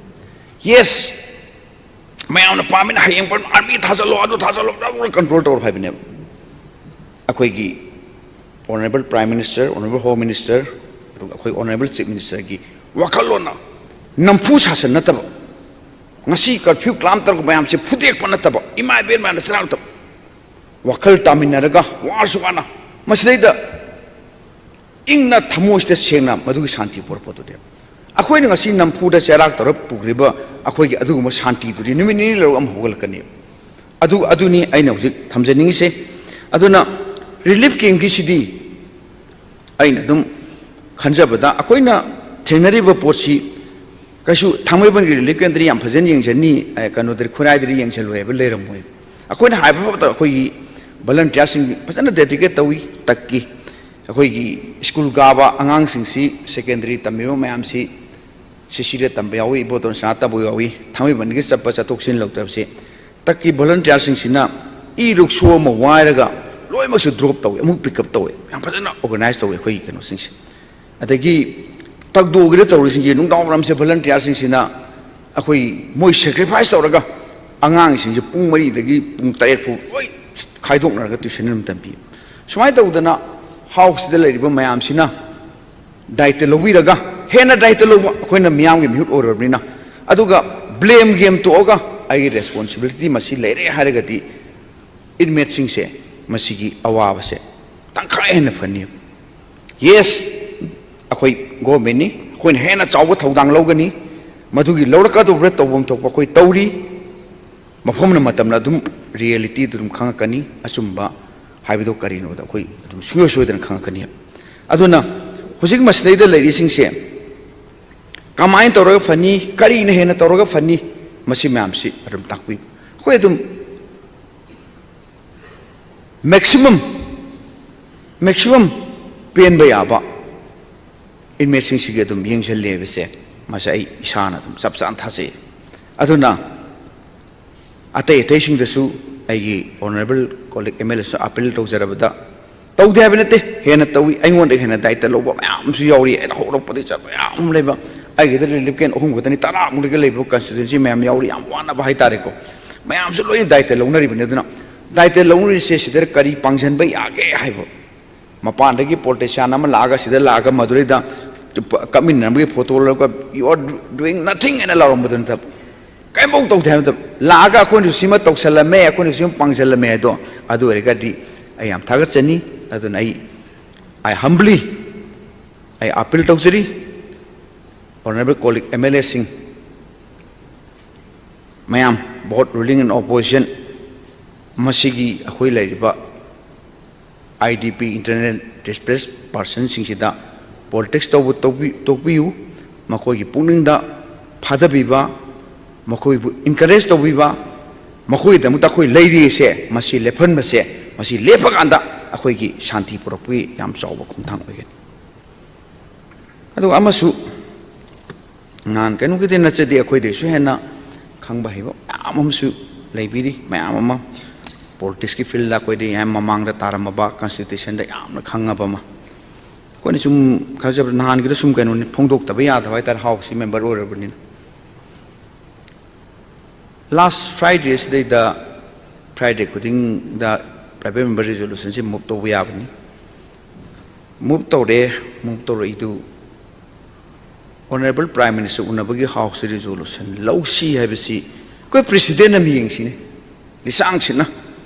ꯌꯦꯁ, ꯃꯌꯥꯝꯅ ꯄꯥꯝꯃꯤꯅ ꯍꯌꯦꯡ ꯑꯥꯔꯃꯤ ꯊꯥꯖꯜꯂꯣ, ꯑꯗꯨ ꯊꯥꯖꯜꯂꯣ, ꯀꯟꯇ꯭ꯔꯣꯜ ꯇꯧꯔꯣ ꯍꯥꯏꯕꯅꯦꯕ꯫ ꯑꯩꯈꯣꯏꯒꯤ honourable prime minister, honourable home minister, ꯑꯗꯨꯒ ꯑꯩꯈꯣꯏ ꯑꯣꯅꯔꯦꯕꯜ ꯆꯤꯐ ꯃꯤꯅꯤꯁꯇꯔꯒꯤ ꯋꯥꯈꯜꯂꯣꯟꯅ ꯅꯝꯐꯨ ꯁꯥꯁꯟ ꯅꯠꯇꯕ, ꯉꯁꯤ ꯀꯔꯐ꯭ꯌꯨ ꯀ꯭ꯂꯥꯝ ꯇꯧꯔꯒ ꯃꯌꯥꯝꯁꯦ ꯐꯨꯗꯦꯛꯄ ꯅꯠꯇꯕ, ꯏꯃꯥ ꯏꯕꯦꯟ ꯃꯌꯥꯝꯅ ꯆꯔꯥꯡ ꯇꯧ, ꯋꯥꯈꯜ ꯇꯥꯃꯤꯟꯅꯔꯒ ꯋꯥꯔꯁꯨ ꯋꯥꯅ ꯃꯁꯤꯗꯩꯗ ꯏꯪꯅ ꯊꯃꯣꯏꯁꯤꯗ ꯁꯦꯡꯅ ꯃꯗꯨꯒꯤ ꯁꯥꯟꯇꯤ ꯄꯨꯔꯛꯄꯗꯨꯅꯦꯕ꯫ ꯑꯩꯈꯣꯏꯅ ꯉꯁꯤ ꯅꯝꯐꯨꯗ ꯆꯩꯔꯥꯛ ꯇꯧꯔ ꯄꯨꯈ꯭ꯔꯤꯕ ꯑꯩꯈꯣꯏꯒꯤ ꯑꯗꯨꯒꯨꯝꯕ ꯁꯥꯟꯇꯤꯗꯨꯗꯤ ꯅꯨꯃꯤꯠ ꯅꯤꯅꯤ ꯂꯩꯔꯒ ꯑꯃꯨꯛ ꯍꯧꯒꯠꯂꯛꯀꯅꯦꯕ꯫ ꯑꯗꯨ, ꯑꯗꯨꯅꯤ ꯑꯩꯅ ꯍꯧꯖꯤꯛ ꯊꯝꯖꯅꯤꯡꯉꯤꯁꯦ꯫ ꯑꯗꯨꯅ ꯔꯤꯂꯤꯐ ꯀꯦꯝꯒꯤꯁꯤꯗꯤ ꯑꯩꯅ ꯑꯗꯨꯝ ꯈꯟꯖꯕꯗ ꯑꯩꯈꯣꯏꯅ ꯊꯦꯡꯅꯔꯤꯕ ꯄꯣꯠꯁꯤ ꯀꯩꯁꯨ ꯊꯥꯡꯃꯩꯕꯟꯒꯤ ꯔꯤꯂꯤꯐ ꯀꯦꯝꯗꯗꯤ ꯌꯥꯝ ꯐꯖꯅ ꯌꯦꯡꯁꯤꯟꯅꯤ, ꯑꯦ, ꯀꯩꯅꯣꯗꯗꯤ, ꯈꯨꯔꯥꯏꯗꯗꯤ ꯌꯦꯡꯁꯤꯜꯂꯣꯏ ꯍꯥꯏꯕ ꯂꯩꯔꯝꯃꯣꯏ꯫ ꯑꯩꯈꯣꯏꯅ ꯍꯥꯏꯕ ꯐꯥꯎꯕꯗ ꯑꯩꯈꯣꯏꯒꯤ ꯚꯣꯂꯟꯇꯤꯌꯥꯔꯁꯤꯡ ꯐꯖꯅ ꯗꯦꯗꯤꯀꯦꯠ ꯇꯧꯏ꯫ ꯇꯛꯀꯤ ꯑꯩꯈꯣꯏꯒꯤ ꯁ꯭ꯀꯨꯜ ꯀꯥꯕ ꯑꯉꯥꯡꯁꯤꯡꯁꯤ, ꯁꯦꯀꯦꯟꯗꯔꯤ ꯇꯝꯃꯤꯕ ꯃꯌꯥꯝꯁꯤ, ꯁꯤꯁꯤꯗ ꯇꯝꯕ ꯌꯥꯎꯏ, ꯏꯕꯣꯇꯣꯟ ꯁꯅꯥ ꯇꯝꯕ ꯌꯥꯎꯏ, ꯊꯥꯡꯃꯩꯕꯟꯒꯤ ꯆꯠꯄ ꯆꯠꯊꯣꯛ ꯆꯠꯁꯤꯟ ꯂꯧꯗꯕꯁꯦ ꯇꯛꯀꯤ ꯚꯣꯂꯟꯇꯤꯌꯥꯔꯁꯤꯡꯁꯤꯅ ꯏ ꯔꯤꯛꯁꯣ ꯑꯃ ꯋꯥꯏꯔꯒ ꯂꯣꯏꯅꯃꯛꯁꯨ ꯗ꯭ꯔꯣꯞ ꯇꯧꯏ, ꯑꯃꯨꯛ ꯄꯤꯛ ꯑꯞ ꯇꯧꯏ꯫ ꯌꯥꯝ ꯐꯖꯅ ꯑꯣꯔꯒꯅꯥꯏꯖ ꯇꯧꯏ ꯑꯩꯈꯣꯏꯒꯤ ꯀꯩꯅꯣꯁꯤꯡꯁꯦ꯫ ꯑꯗꯒꯤ ꯇꯛꯗꯣꯒꯤꯗ ꯇꯧꯔꯤꯁꯤꯡꯁꯦ ꯅꯨꯡꯗꯥꯡ ꯋꯥꯏꯔꯝꯁꯦ ꯚꯣꯂꯟꯇꯤꯌꯥꯔꯁꯤꯡꯁꯤꯅ ꯑꯩꯈꯣꯏ ꯃꯣꯏ ꯁꯦꯀ꯭ꯔꯤꯐꯥꯏꯁ ꯇꯧꯔꯒ ꯑꯉꯥꯡꯁꯤꯡꯁꯦ ꯄꯨꯡ ꯃꯔꯤꯗꯒꯤ ꯄꯨꯡ ꯇꯔꯦꯠ ꯐꯥꯎ ꯂꯣꯏ ꯈꯥꯏꯗꯣꯛꯅꯔꯒ ꯇ꯭ꯌꯨꯁꯟ ꯑꯗꯨꯝ ꯇꯝꯕꯤ꯫ ꯁꯨꯃꯥꯏꯅ ꯇꯧꯗꯅ ꯍꯥꯎꯁꯇ ꯂꯩꯔꯤꯕ ꯃꯌꯥꯝꯁꯤꯅ ꯗꯥꯏꯇ ꯂꯧꯕꯤꯔꯒ, ꯍꯦꯟꯅ ꯗꯥꯏꯇ ꯂꯧꯕ, ꯑꯩꯈꯣꯏꯅ ꯃꯤꯌꯥꯝꯒꯤ ꯃꯤꯍꯨꯠ ꯑꯣꯏꯔꯕꯅꯤꯅ, ꯑꯗꯨꯒ ꯕ꯭ꯂꯦꯝ ꯒꯦꯝ ꯇꯣꯛꯑꯒ ꯑꯩꯒꯤ ꯔꯦꯁꯄꯣꯟꯁꯤꯕꯤꯂꯤꯇꯤ ꯃꯁꯤ ꯂꯩꯔꯦ ꯍꯥꯏꯔꯒꯗꯤ ꯏꯟꯃꯦꯠꯁꯤꯡꯁꯦ ꯃꯁꯤꯒꯤ ꯑꯋꯥꯕꯁꯦ ꯇꯪꯈꯥꯏ ꯍꯦꯟꯅ ꯐꯅꯤ꯫ ꯌꯦꯁ, ꯑꯩꯈꯣꯏ ꯒꯣꯔꯃꯦꯟꯅꯤ, ꯑꯩꯈꯣꯏꯅ ꯍꯦꯟꯅ ꯆꯥꯎꯕ ꯊꯧꯗꯥꯡ ꯂꯧꯒꯅꯤ, ꯃꯗꯨꯒꯤ ꯂꯧꯔꯛꯀꯗꯧꯕ꯭ꯔꯥ ꯇꯧꯐꯝ ꯊꯣꯛꯄ ꯑꯩꯈꯣꯏ ꯇꯧꯔꯤ꯫ ꯃꯐꯝꯅ ꯃꯇꯝꯅ ꯑꯗꯨꯝ ꯔꯤꯌꯦꯂꯤꯇꯤꯗꯨ ꯑꯗꯨꯝ ꯈꯪꯉꯛꯀꯅꯤ, ꯑꯆꯨꯝꯕ ꯍꯥꯏꯕꯗꯣ ꯀꯔꯤꯅꯣꯗ ꯑꯩꯈꯣꯏ ꯑꯗꯨꯝ ꯁꯨꯡꯁꯣꯏ ꯁꯣꯏꯗꯅ ꯈꯪꯉꯛꯀꯅꯤ꯫ ꯑꯗꯨꯅ ꯍꯧꯖꯤꯛ ꯃꯁꯤꯗꯩꯗ ꯂꯩꯔꯤꯁꯤꯡꯁꯦ ꯀꯃꯥꯏꯅ ꯇꯧꯔꯒ ꯐꯅꯤ, ꯀꯔꯤꯅ ꯍꯦꯟꯅ ꯇꯧꯔꯒ ꯐꯅꯤ, ꯃꯁꯤ ꯃꯌꯥꯝꯁꯤ ꯑꯗꯨꯝ ꯇꯥꯛꯄꯤꯕ꯫ ꯑꯩꯈꯣꯏ ꯑꯗꯨꯝ ꯃꯦꯛꯁꯤꯃꯝ, ꯃꯦꯛꯁꯤꯃꯝ ꯄꯦꯟꯕ ꯌꯥꯕ ꯏꯟꯃꯦꯠꯁꯤꯡꯁꯤꯒꯤ ꯑꯗꯨꯝ ꯌꯦꯡꯁꯤꯜꯂꯦ ꯍꯥꯏꯕꯁꯦ ꯃꯁꯤ ꯑꯩ ꯏꯁꯥꯅ ꯑꯗꯨꯝ ꯆꯞ ꯆꯥꯅ ꯊꯥꯖꯩ꯫ ꯑꯗꯨꯅ ꯑꯇꯩ ꯑꯇꯩꯁꯤꯡꯗꯁꯨ ꯑꯩꯒꯤ ꯑꯣꯅꯔꯦꯕꯜ ꯀꯣꯂꯤꯛ ꯑꯦꯝ ꯑꯦꯜ ꯑꯦꯁꯨ ꯑꯥꯄꯤꯜ ꯇꯧꯖꯔꯕꯗ, ꯇꯧꯗꯦ ꯍꯥꯏꯕ ꯅꯠꯇꯦ, ꯍꯦꯟꯅ ꯇꯧꯏ, ꯑꯩꯉꯣꯟꯗꯒꯤ ꯍꯦꯟꯅ ꯗꯥꯏꯇ ꯂꯧꯕ ꯃꯌꯥꯝ ꯑꯃꯁꯨ ꯌꯥꯎꯔꯤ꯫ ꯑꯩꯅ ꯍꯧꯔꯛꯄꯗꯒꯤ ꯆꯠꯄ ꯃꯌꯥꯝ ꯑꯃ ꯂꯩꯕ, ꯑꯩꯒꯤꯗ ꯔꯤꯂꯤꯐ ꯀꯦꯝ ꯑꯍꯨꯝ ꯈꯛꯇꯅꯤ, ꯇꯔꯥꯃꯨꯛ ꯂꯩꯕ ꯀꯟꯁꯇꯤꯇ꯭ꯋꯦꯟꯁꯤ ꯃꯌꯥꯝ ꯌꯥꯎꯔꯤ, ꯌꯥꯝ ꯋꯥꯅꯕ ꯍꯥꯏꯇꯥꯔꯦꯀꯣ꯫ ꯃꯌꯥꯝꯁꯨ ꯂꯣꯏꯅ ꯗꯥꯏꯇ ꯂꯧꯅꯔꯤꯕꯅꯤ꯫ ꯑꯗꯨꯅ ꯗꯥꯏꯇ ꯂꯧꯅꯔꯤꯁꯦ ꯁꯤꯗ ꯀꯔꯤ ꯄꯥꯡꯁꯤꯟꯕ ꯌꯥꯒꯦ ꯍꯥꯏꯕ, ꯃꯄꯥꯟꯗꯒꯤ ꯄꯣꯂꯤꯇꯤꯁꯤꯌꯥꯟ ꯑꯃ ꯂꯥꯛꯑꯒ ꯁꯤꯗ ꯂꯥꯛꯑꯒ ꯃꯗꯨꯗꯩꯗ ꯀꯞꯃꯤꯟꯅꯔꯝꯕꯒꯤ ꯐꯣꯇꯣ ꯂꯧꯔꯒ "You are doing nothing" ꯍꯥꯏꯅ ꯂꯥꯎꯔꯝꯕꯗꯨ ꯅꯠꯇꯕ, ꯀꯔꯤꯝꯐꯥꯎ ꯇꯧꯗꯦ ꯍꯥꯏꯕ ꯅꯠꯇꯕ, ꯂꯥꯛꯑꯒ "ꯑꯩꯈꯣꯏꯅꯁꯨ ꯁꯤꯃ ꯇꯧꯁꯜꯂꯝꯃꯦ, ꯑꯩꯈꯣꯏꯅꯁꯨ ꯁꯤꯃ ꯄꯥꯡꯁꯜꯂꯝꯃꯦ" ꯍꯥꯏꯗꯣ, ꯑꯗꯨ ꯑꯣꯏꯔꯒꯗꯤ ꯑꯩ ꯌꯥꯝ ꯊꯥꯒꯠꯆꯅꯤ꯫ ꯑꯗꯨꯅ ꯑꯩ, I humbly, ꯑꯩ ꯑꯥꯄꯤꯜ ꯇꯧꯖꯔꯤ, honourable colleague M L Aꯁꯤꯡ, ꯃꯌꯥꯝ, both ruling and opposition, ꯃꯁꯤꯒꯤ ꯑꯩꯈꯣꯏ ꯂꯩꯔꯤꯕ I D P, internally displaced personꯁꯤꯡꯁꯤꯗ politics ꯇꯧꯕ ꯇꯧꯕꯤ-, ꯇꯣꯛꯄꯤꯌꯨ꯫ ꯃꯈꯣꯏꯒꯤ ꯄꯨꯛꯅꯤꯡꯗ ꯐꯥꯗꯕꯤꯕ, ꯃꯈꯣꯏꯕꯨ encourage ꯇꯧꯕꯤꯕ, ꯃꯈꯣꯏꯒꯤꯗꯃꯛꯇ ꯑꯩꯈꯣꯏ ꯂꯩꯔꯤꯁꯦ, ꯃꯁꯤ ꯂꯦꯞꯍꯟꯕꯁꯦ, ꯃꯁꯤ ꯂꯦꯞꯄꯀꯥꯟꯗ ꯑꯩꯈꯣꯏꯒꯤ ꯁꯥꯟꯇꯤ ꯄꯨꯔꯛꯄꯒꯤ ꯌꯥꯝ ꯆꯥꯎꯕ ꯈꯣꯡꯊꯥꯡ ꯑꯣꯏꯒꯅꯤ꯫ ꯑꯗꯨꯒ ꯑꯃꯁꯨ, ꯅꯍꯥꯟ ꯀꯩꯅꯣꯒꯤꯗꯤ ꯅꯠꯆꯗꯦ, ꯑꯩꯈꯣꯏꯗꯩꯁꯨ ꯍꯦꯟꯅ ꯈꯪꯕ ꯍꯩꯕ ꯃꯌꯥꯝ ꯑꯃꯁꯨ ꯂꯩꯕꯤꯔꯤ, ꯃꯌꯥꯝ ꯑꯃ꯫ Politicsꯀꯤ fieldꯇ ꯑꯩꯈꯣꯏꯗꯤ ꯌꯥꯝ ꯃꯃꯥꯡꯗ ꯇꯥꯔꯝꯃꯕ, constitutionꯗ ꯌꯥꯝꯅ ꯈꯪꯉꯕ ꯑꯃ꯫ ꯑꯩꯈꯣꯏꯅ ꯁꯨꯝ ꯈꯪꯖꯕ, ꯅꯍꯥꯟꯒꯤꯗꯣ ꯁꯨꯝ ꯀꯩꯅꯣꯅꯤ, ꯐꯣꯡꯗꯣꯛꯇꯕ ꯌꯥꯗꯕ ꯍꯥꯏꯇꯥꯔꯦ, Houseꯀꯤ member ꯑꯣꯏꯔꯕꯅꯤꯅ꯫ Last Fridayꯁꯤꯗꯩꯗ, Friday ꯈꯨꯗꯤꯡꯗ private member resolutionꯁꯦ move ꯇꯧꯕ ꯌꯥꯕꯅꯤ꯫ Move ꯇꯧꯔꯦ, move ꯇꯧꯔꯛꯏꯗꯨ Honourable Prime Minister ꯎꯅꯕꯒꯤ Houseꯇ resolution ꯂꯧꯁꯤ ꯍꯥꯏꯕꯁꯤ ꯑꯩꯈꯣꯏ precedent ꯑꯃ ꯌꯦꯡꯁꯤꯅꯦ꯫ ꯂꯤꯁꯥꯡꯁꯤꯠꯅ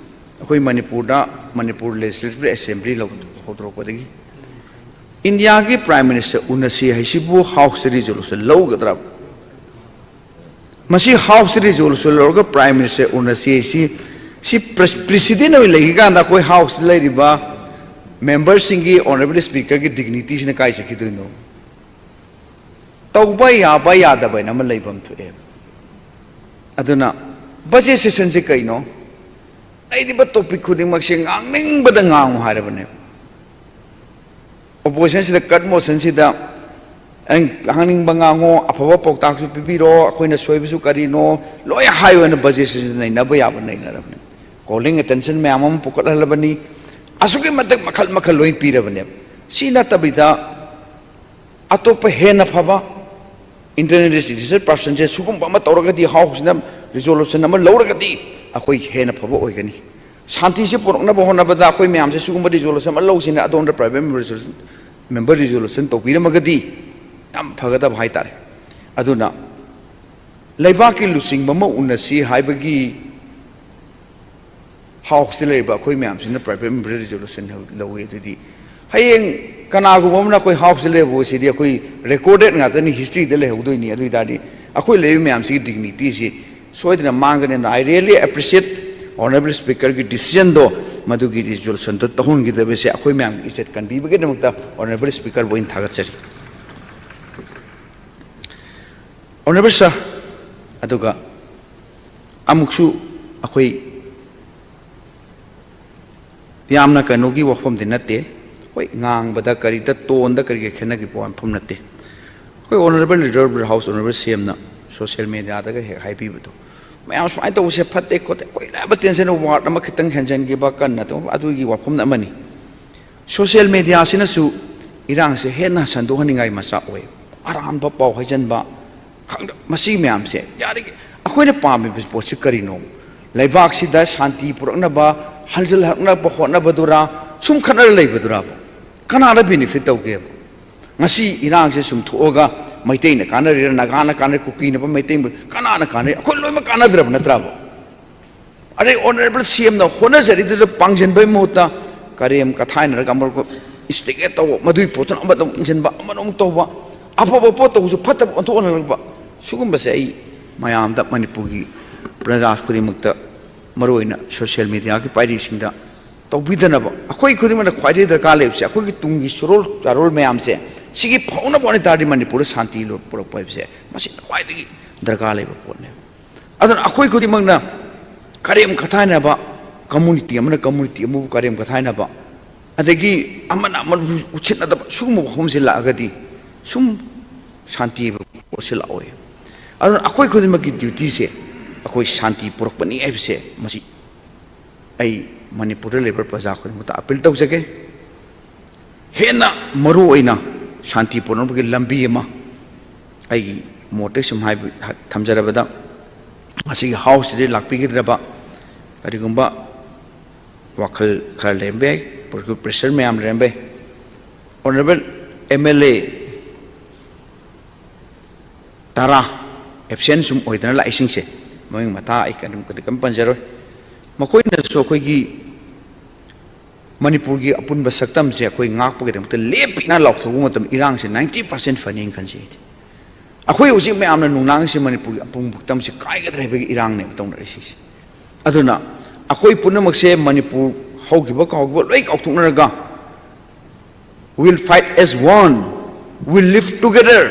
ꯑꯩꯈꯣꯏ ꯃꯅꯤꯄꯨꯔꯗ, ꯃꯅꯤꯄꯨꯔ Legislative Assembly ꯂꯧ-, ꯍꯧꯗꯣꯔꯛꯄꯗꯒꯤ ꯏꯟꯗꯤꯌꯥꯒꯤ Prime Minister ꯎꯅꯁꯤ ꯍꯥꯏꯁꯤꯕꯨ Houseꯇ resolution ꯂꯧꯒꯗ꯭ꯔꯥ? ꯃꯁꯤ Houseꯇ resolution ꯂꯧꯔꯒ Prime Minister ꯎꯅꯁꯤ ꯍꯥꯏꯁꯤ, ꯁꯤ pres-, precedent ꯑꯣꯏꯅ ꯂꯩꯈꯤꯀꯥꯟꯗ ꯑꯩꯈꯣꯏ Houseꯇ ꯂꯩꯔꯤꯕ memberꯁꯤꯡꯒꯤ, Honourable Speakerꯒꯤ dignityꯁꯤꯅ ꯀꯥꯏ ꯆꯠꯈꯤꯗꯣꯏꯅꯣ? ꯇꯧꯕ ꯌꯥꯕ ꯌꯥꯗꯕ ꯍꯥꯏꯅ ꯑꯃ ꯂꯩꯐꯝ ꯊꯣꯛꯑꯦꯕ꯫ ꯑꯗꯨꯅ budget sessionꯁꯦ ꯀꯩꯅꯣ? ꯂꯩꯔꯤꯕ topic ꯈꯨꯗꯤꯡꯃꯛꯁꯦ ꯉꯥꯡꯅꯤꯡꯕꯗ ꯉꯥꯡꯉꯨ ꯍꯥꯏꯔꯕꯅꯦꯕ꯫ Oppositionꯁꯤꯗ cut motionꯁꯤꯗ ꯅꯪ ꯉꯥꯡꯅꯤꯡꯕ ꯉꯥꯡꯉꯣ, ꯑꯐꯕ ꯄꯥꯎꯇꯥꯛꯁꯨ ꯄꯤꯕꯤꯔꯣ, ꯑꯩꯈꯣꯏꯅ ꯁꯣꯏꯕꯁꯨ ꯀꯔꯤꯅꯣ, ꯂꯣꯏ ꯍꯥꯏꯌꯣꯅ budget session ꯅꯩꯅꯕ ꯌꯥꯕ ꯅꯩꯅꯔꯕꯅꯤ꯫ Calling attention ꯃꯌꯥꯝ ꯑꯃ ꯄꯨꯈꯠꯍꯜꯂꯕꯅꯤ꯫ ꯑꯁꯨꯛꯀꯤ ꯃꯇꯤꯛ ꯃꯈꯜ ꯃꯈꯜ ꯂꯣꯏ ꯄꯤꯔꯕꯅꯦꯕ꯫ ꯁꯤ ꯅꯠꯇꯕꯤꯗ ꯑꯇꯣꯞꯄ ꯍꯦꯟꯅ ꯐꯕ, internally displaced personꯁꯦ ꯁꯤꯒꯨꯝꯕ ꯑꯃ ꯇꯧꯔꯒꯗꯤ Houseꯁꯤꯅ resolution ꯑꯃ ꯂꯧꯔꯒꯗꯤ ꯑꯩꯈꯣꯏ ꯍꯦꯟꯅ ꯐꯕ ꯑꯣꯏꯒꯅꯤ꯫ ꯁꯥꯟꯇꯤꯁꯤ ꯄꯨꯔꯛꯅꯕ ꯍꯣꯠꯅꯕꯗ ꯑꯩꯈꯣꯏ ꯃꯌꯥꯝꯁꯦ ꯁꯤꯒꯨꯝꯕ resolution ꯑꯃ ꯂꯧꯁꯤꯅ ꯑꯗꯣꯝꯗ private member resolution member resolution ꯇꯧꯕꯤꯔꯝꯃꯒꯗꯤ ꯌꯥꯝ ꯐꯒꯗꯕ ꯍꯥꯏꯇꯥꯔꯦ꯫ ꯑꯗꯨꯅ ꯂꯩꯕꯥꯛꯀꯤ ꯂꯨꯆꯤꯡꯕ ꯑꯃ ꯎꯅꯁꯤ ꯍꯥꯏꯕꯒꯤ ꯍꯥꯎꯁꯇ ꯂꯩꯔꯤꯕ ꯑꯩꯈꯣꯏ ꯃꯌꯥꯝꯁꯤꯅ ꯄ꯭ꯔꯥꯏꯚꯦꯠ ꯃꯦꯝꯕꯔ ꯔꯤꯖꯣꯂꯨꯁꯟ ꯂꯧꯋꯤ꯫ ꯑꯗꯨꯗꯤ ꯍꯌꯦꯡ ꯀꯅꯥꯒꯨꯝꯕ ꯑꯃꯅ ꯑꯩꯈꯣꯏ ꯍꯥꯎꯁꯇ ꯂꯩꯕꯁꯤꯗꯤ ꯑꯩꯈꯣꯏ ꯔꯦꯀꯣꯔꯗꯦꯠ ꯉꯥꯛꯇꯅꯤ, ꯍꯤꯁꯇ꯭ꯔꯤꯗ ꯂꯩꯍꯧꯗꯣꯏꯅꯤ꯫ ꯑꯗꯨ ꯑꯣꯏ ꯇꯥꯔꯗꯤ ꯑꯩꯈꯣꯏ ꯂꯩꯔꯤꯕ ꯃꯌꯥꯝꯁꯤꯒꯤ ꯗꯤꯒꯅꯤꯇꯤꯁꯤ ꯁꯣꯏꯗꯅ ꯃꯥꯡꯒꯅꯤ꯫ ꯑꯗꯨꯅ I really appreciate Honourable Speakerꯒꯤ ꯗꯤꯁꯤꯖꯟꯗꯣ, ꯃꯗꯨꯒꯤ ꯔꯤꯖꯣꯂꯨꯁꯟꯗꯣ ꯇꯧꯍꯟꯈꯤꯗꯕꯁꯦ ꯑꯩꯈꯣꯏ ꯃꯌꯥꯝꯒꯤ ꯏꯖꯠ ꯀꯟꯕꯤꯕꯒꯤꯗꯃꯛꯇ Honourable Speakerꯕꯨ ꯑꯩꯅ ꯊꯥꯒꯠꯆꯔꯤ꯫ Honourable Sir, ꯑꯗꯨꯒ ꯑꯃꯨꯛꯁꯨ ꯑꯩꯈꯣꯏ ꯌꯥꯝꯅ ꯀꯩꯅꯣꯒꯤ ꯋꯥꯐꯝꯗꯤ ꯅꯠꯇꯦ, ꯍꯣꯏ, ꯉꯥꯡꯕꯗ ꯀꯔꯤꯗ ꯇꯣꯟꯗ ꯀꯔꯤꯒ ꯈꯦꯠꯅꯈꯤꯕ ꯋꯥꯐꯝ ꯅꯠꯇꯦ꯫ ꯑꯩꯈꯣꯏ Honourable Leader of the House, Honourable CMꯅ social mediaꯗꯒ ꯍꯦꯛ ꯍꯥꯏꯕꯤꯕꯗꯣ, ꯃꯌꯥꯝ ꯁꯨꯃꯥꯏꯅ ꯇꯧꯕꯁꯦ ꯐꯠꯇꯦ ꯈꯣꯠꯇꯦ, ꯑꯩꯈꯣꯏ ꯂꯥꯏꯕ tension, word ꯑꯃ ꯈꯤꯇꯪ ꯍꯦꯟꯖꯟꯈꯤꯕ, ꯀꯟꯅ ꯇꯧꯕ, ꯑꯗꯨꯒꯤ ꯋꯥꯐꯝ ꯑꯃꯅꯤ꯫ Social mediaꯁꯤꯅꯁꯨ ꯏꯔꯥꯡꯁꯦ ꯍꯦꯟꯅ ꯁꯟꯗꯣꯛꯍꯟꯅꯤꯡꯉꯥꯏ ꯃꯆꯥꯛ ꯑꯣꯏ꯫ ꯑꯔꯥꯟꯕ ꯄꯥꯎ ꯍꯥꯏꯖꯟꯕ, ꯈꯪꯗ-, ꯃꯁꯤ ꯃꯌꯥꯝꯁꯦ ꯌꯥꯔꯤꯒꯩ ꯑꯩꯈꯣꯏꯅ ꯄꯥꯝꯃꯤꯕ ꯄꯣꯠꯁꯤ ꯀꯔꯤꯅꯣ? ꯂꯩꯕꯥꯛꯁꯤꯗ ꯁꯥꯟꯇꯤ ꯄꯨꯔꯛꯅꯕ, ꯍꯟꯖꯤꯜꯍꯛꯅꯕ ꯍꯣꯠꯅꯕꯗꯨꯔꯥ, ꯁꯨꯝ ꯈꯠꯅꯔ ꯂꯩꯕꯗꯨꯔꯥꯕ? ꯀꯅꯥꯗ benefit ꯇꯧꯒꯦꯕ? ꯉꯁꯤ ꯏꯔꯥꯡꯁꯦ ꯁꯨꯝ ꯊꯣꯛꯑꯒ ꯃꯩꯇꯩꯅ ꯀꯥꯟꯅꯔꯤꯔꯥ, ꯅꯥꯒꯥꯅ ꯀꯥꯟꯅꯔꯤ, ꯀꯨꯀꯤꯅ ꯃꯩꯇꯩ, ꯀꯅꯥꯅ ꯀꯥꯟꯅꯔꯤ? ꯑꯩꯈꯣꯏ ꯂꯣꯏꯅꯃꯛ ꯀꯥꯟꯅꯗ꯭ꯔꯕ ꯅꯠꯇ꯭ꯔꯥꯕ? ꯑꯗꯩ Honourable CMꯅ ꯍꯣꯠꯅꯖꯔꯤꯗꯨꯗ ꯄꯥꯡꯁꯤꯟꯕꯒꯤ ꯃꯍꯨꯠꯇ ꯀꯔꯦꯝ ꯀꯊꯥꯏꯅꯔꯒ ꯑꯃꯨꯛ instigate ꯇꯧꯕ, ꯃꯗꯨꯒꯤ ꯄꯣꯠꯇꯨꯅ ꯑꯃꯗ ꯑꯃꯨꯛ ꯏꯟꯁꯤꯟꯕ, ꯑꯃꯗ ꯑꯃꯨꯛ ꯇꯧꯕ, ꯑꯐꯕ ꯄꯣꯠ ꯇꯧꯕꯁꯨ ꯐꯠꯇꯕ ꯑꯣꯟꯊꯣꯛꯍꯜꯂꯛꯄ, ꯁꯤꯒꯨꯝꯕꯁꯦ ꯑꯩ ꯃꯌꯥꯝꯗ, ꯃꯅꯤꯄꯨꯔꯒꯤ ꯄ꯭ꯔꯖꯥ ꯈꯨꯗꯤꯡꯃꯛꯇ, ꯃꯔꯨꯑꯣꯏꯅ social mediaꯒꯤ ꯄꯥꯏꯔꯤꯁꯤꯡꯗ ꯇꯧꯕꯤꯗꯅꯕ꯫ ꯑꯩꯈꯣꯏ ꯈꯨꯗꯤꯡꯃꯛꯅ ꯈ꯭ꯋꯥꯏꯗꯒꯤ ꯗꯔꯀꯥꯔ ꯂꯩꯕꯁꯦ ꯑꯩꯈꯣꯏꯒꯤ ꯇꯨꯡꯒꯤ ꯁꯨꯔꯣꯜ ꯆꯥꯔꯣꯜ ꯃꯌꯥꯝꯁꯦ ꯁꯤꯒꯤ ꯐꯥꯎꯅꯕ ꯑꯣꯏ ꯇꯥꯔꯗꯤ ꯃꯅꯤꯄꯨꯔꯗ ꯁꯥꯟꯇꯤ ꯂꯣ-, ꯄꯨꯔꯛꯄ ꯍꯥꯏꯕꯁꯦ ꯃꯁꯤꯅ ꯈ꯭ꯋꯥꯏꯗꯒꯤ ꯗꯔꯀꯥꯔ ꯂꯩꯕ ꯄꯣꯠꯅꯦꯕ꯫ ꯑꯗꯨꯅ ꯑꯩꯈꯣꯏ ꯈꯨꯗꯤꯡꯃꯛꯅ ꯀꯔꯦꯝ ꯀꯊꯥꯏꯅꯕ, community ꯑꯃꯅ community ꯑꯃꯕꯨ ꯀꯔꯦꯝ ꯀꯊꯥꯏꯅꯕ, ꯑꯗꯒꯤ ꯑꯃꯅ ꯑꯃꯕꯨ ꯎꯠꯁꯤꯠꯅꯗꯕ, ꯁꯤꯒꯨꯝꯕ ꯋꯥꯐꯝꯁꯦ ꯂꯥꯛꯑꯒꯗꯤ ꯁꯨꯝ ꯁꯥꯟꯇꯤ ꯍꯥꯏꯕ ꯄꯣꯠꯁꯦ ꯂꯥꯛꯑꯣꯏ꯫ ꯑꯗꯨꯅ ꯑꯩꯈꯣꯏ ꯈꯨꯗꯤꯡꯃꯛꯀꯤ dutyꯁꯦ ꯑꯩꯈꯣꯏ ꯁꯥꯟꯇꯤ ꯄꯨꯔꯛꯄꯅꯤ ꯍꯥꯏꯕꯁꯦ ꯃꯁꯤ ꯑꯩ ꯃꯅꯤꯄꯨꯔꯗ ꯂꯩꯔꯤꯕ ꯄ꯭ꯔꯖꯥ ꯈꯨꯗꯤꯡꯃꯛꯇ appeal ꯇꯧꯖꯒꯦ꯫ ꯍꯦꯟꯅ ꯃꯔꯨ ꯑꯣꯏꯅ ꯁꯥꯟꯇꯤ ꯄꯨꯔꯛꯅꯕꯒꯤ ꯂꯝꯕꯤ ꯑꯃ ꯑꯩꯒꯤ ꯃꯣꯠꯇ ꯁꯨꯝ ꯍꯥꯏꯕ, ꯊꯝꯖꯔꯕꯗ, ꯉꯁꯤꯒꯤ houseꯁꯤꯗ ꯂꯥꯛꯄꯤꯒꯗ꯭ꯔꯕ ꯀꯔꯤꯒꯨꯝꯕ ꯋꯥꯈꯜ ꯈꯔ ꯂꯩꯔꯝꯕ ꯌꯥꯏ, pressure ꯃꯌꯥꯝ ꯂꯩꯔꯝꯕ ꯌꯥꯏ꯫ Honorable M L A ꯇꯔꯥ absent ꯁꯨꯝ ꯑꯣꯏꯗꯅ ꯂꯥꯛꯏꯁꯤꯡꯁꯦ, ꯃꯃꯤꯡ ꯃꯊꯥ ꯑꯩ ꯀꯔꯤꯝ ꯀꯔꯤ ꯀꯔꯤꯝ ꯄꯟꯖꯔꯣꯏ꯫ ꯃꯈꯣꯏꯅꯁꯨ ꯑꯩꯈꯣꯏꯒꯤ ꯃꯅꯤꯄꯨꯔꯒꯤ ꯑꯄꯨꯟꯕ ꯁꯛꯇꯝꯁꯦ ꯑꯩꯈꯣꯏ ꯉꯥꯛꯄꯒꯤꯗꯃꯛꯇ ꯂꯦꯞꯄꯤꯅ ꯂꯥꯎꯊꯣꯛꯄ ꯃꯇꯝꯗ ꯏꯔꯥꯡꯁꯦ ninety percent ꯐꯅꯤꯅ ꯈꯟꯖꯩ ꯑꯩꯗꯤ꯫ ꯑꯩꯈꯣꯏ ꯍꯧꯖꯤꯛ ꯃꯌꯥꯝꯅ ꯅꯨꯡꯅꯥꯡꯁꯦ ꯃꯅꯤꯄꯨꯔꯒꯤ ꯑꯄꯨꯟꯕ ꯁꯛꯇꯝꯁꯦ ꯀꯥꯏꯒꯗ꯭ꯔꯥ ꯍꯥꯏꯕꯒꯤ ꯏꯔꯥꯡꯅꯦꯕ ꯇꯧꯅꯔꯤꯁꯤꯁꯦ꯫ ꯑꯗꯨꯅ ꯑꯩꯈꯣꯏ ꯄꯨꯝꯅꯃꯛꯁꯦ ꯃꯅꯤꯄꯨꯔ ꯍꯧꯈꯤꯕ ꯀꯥꯎꯈꯤꯕ ꯂꯣꯏ ꯀꯥꯎꯊꯣꯛꯅꯔꯒ, "We'll fight as one, we'll live together"꯫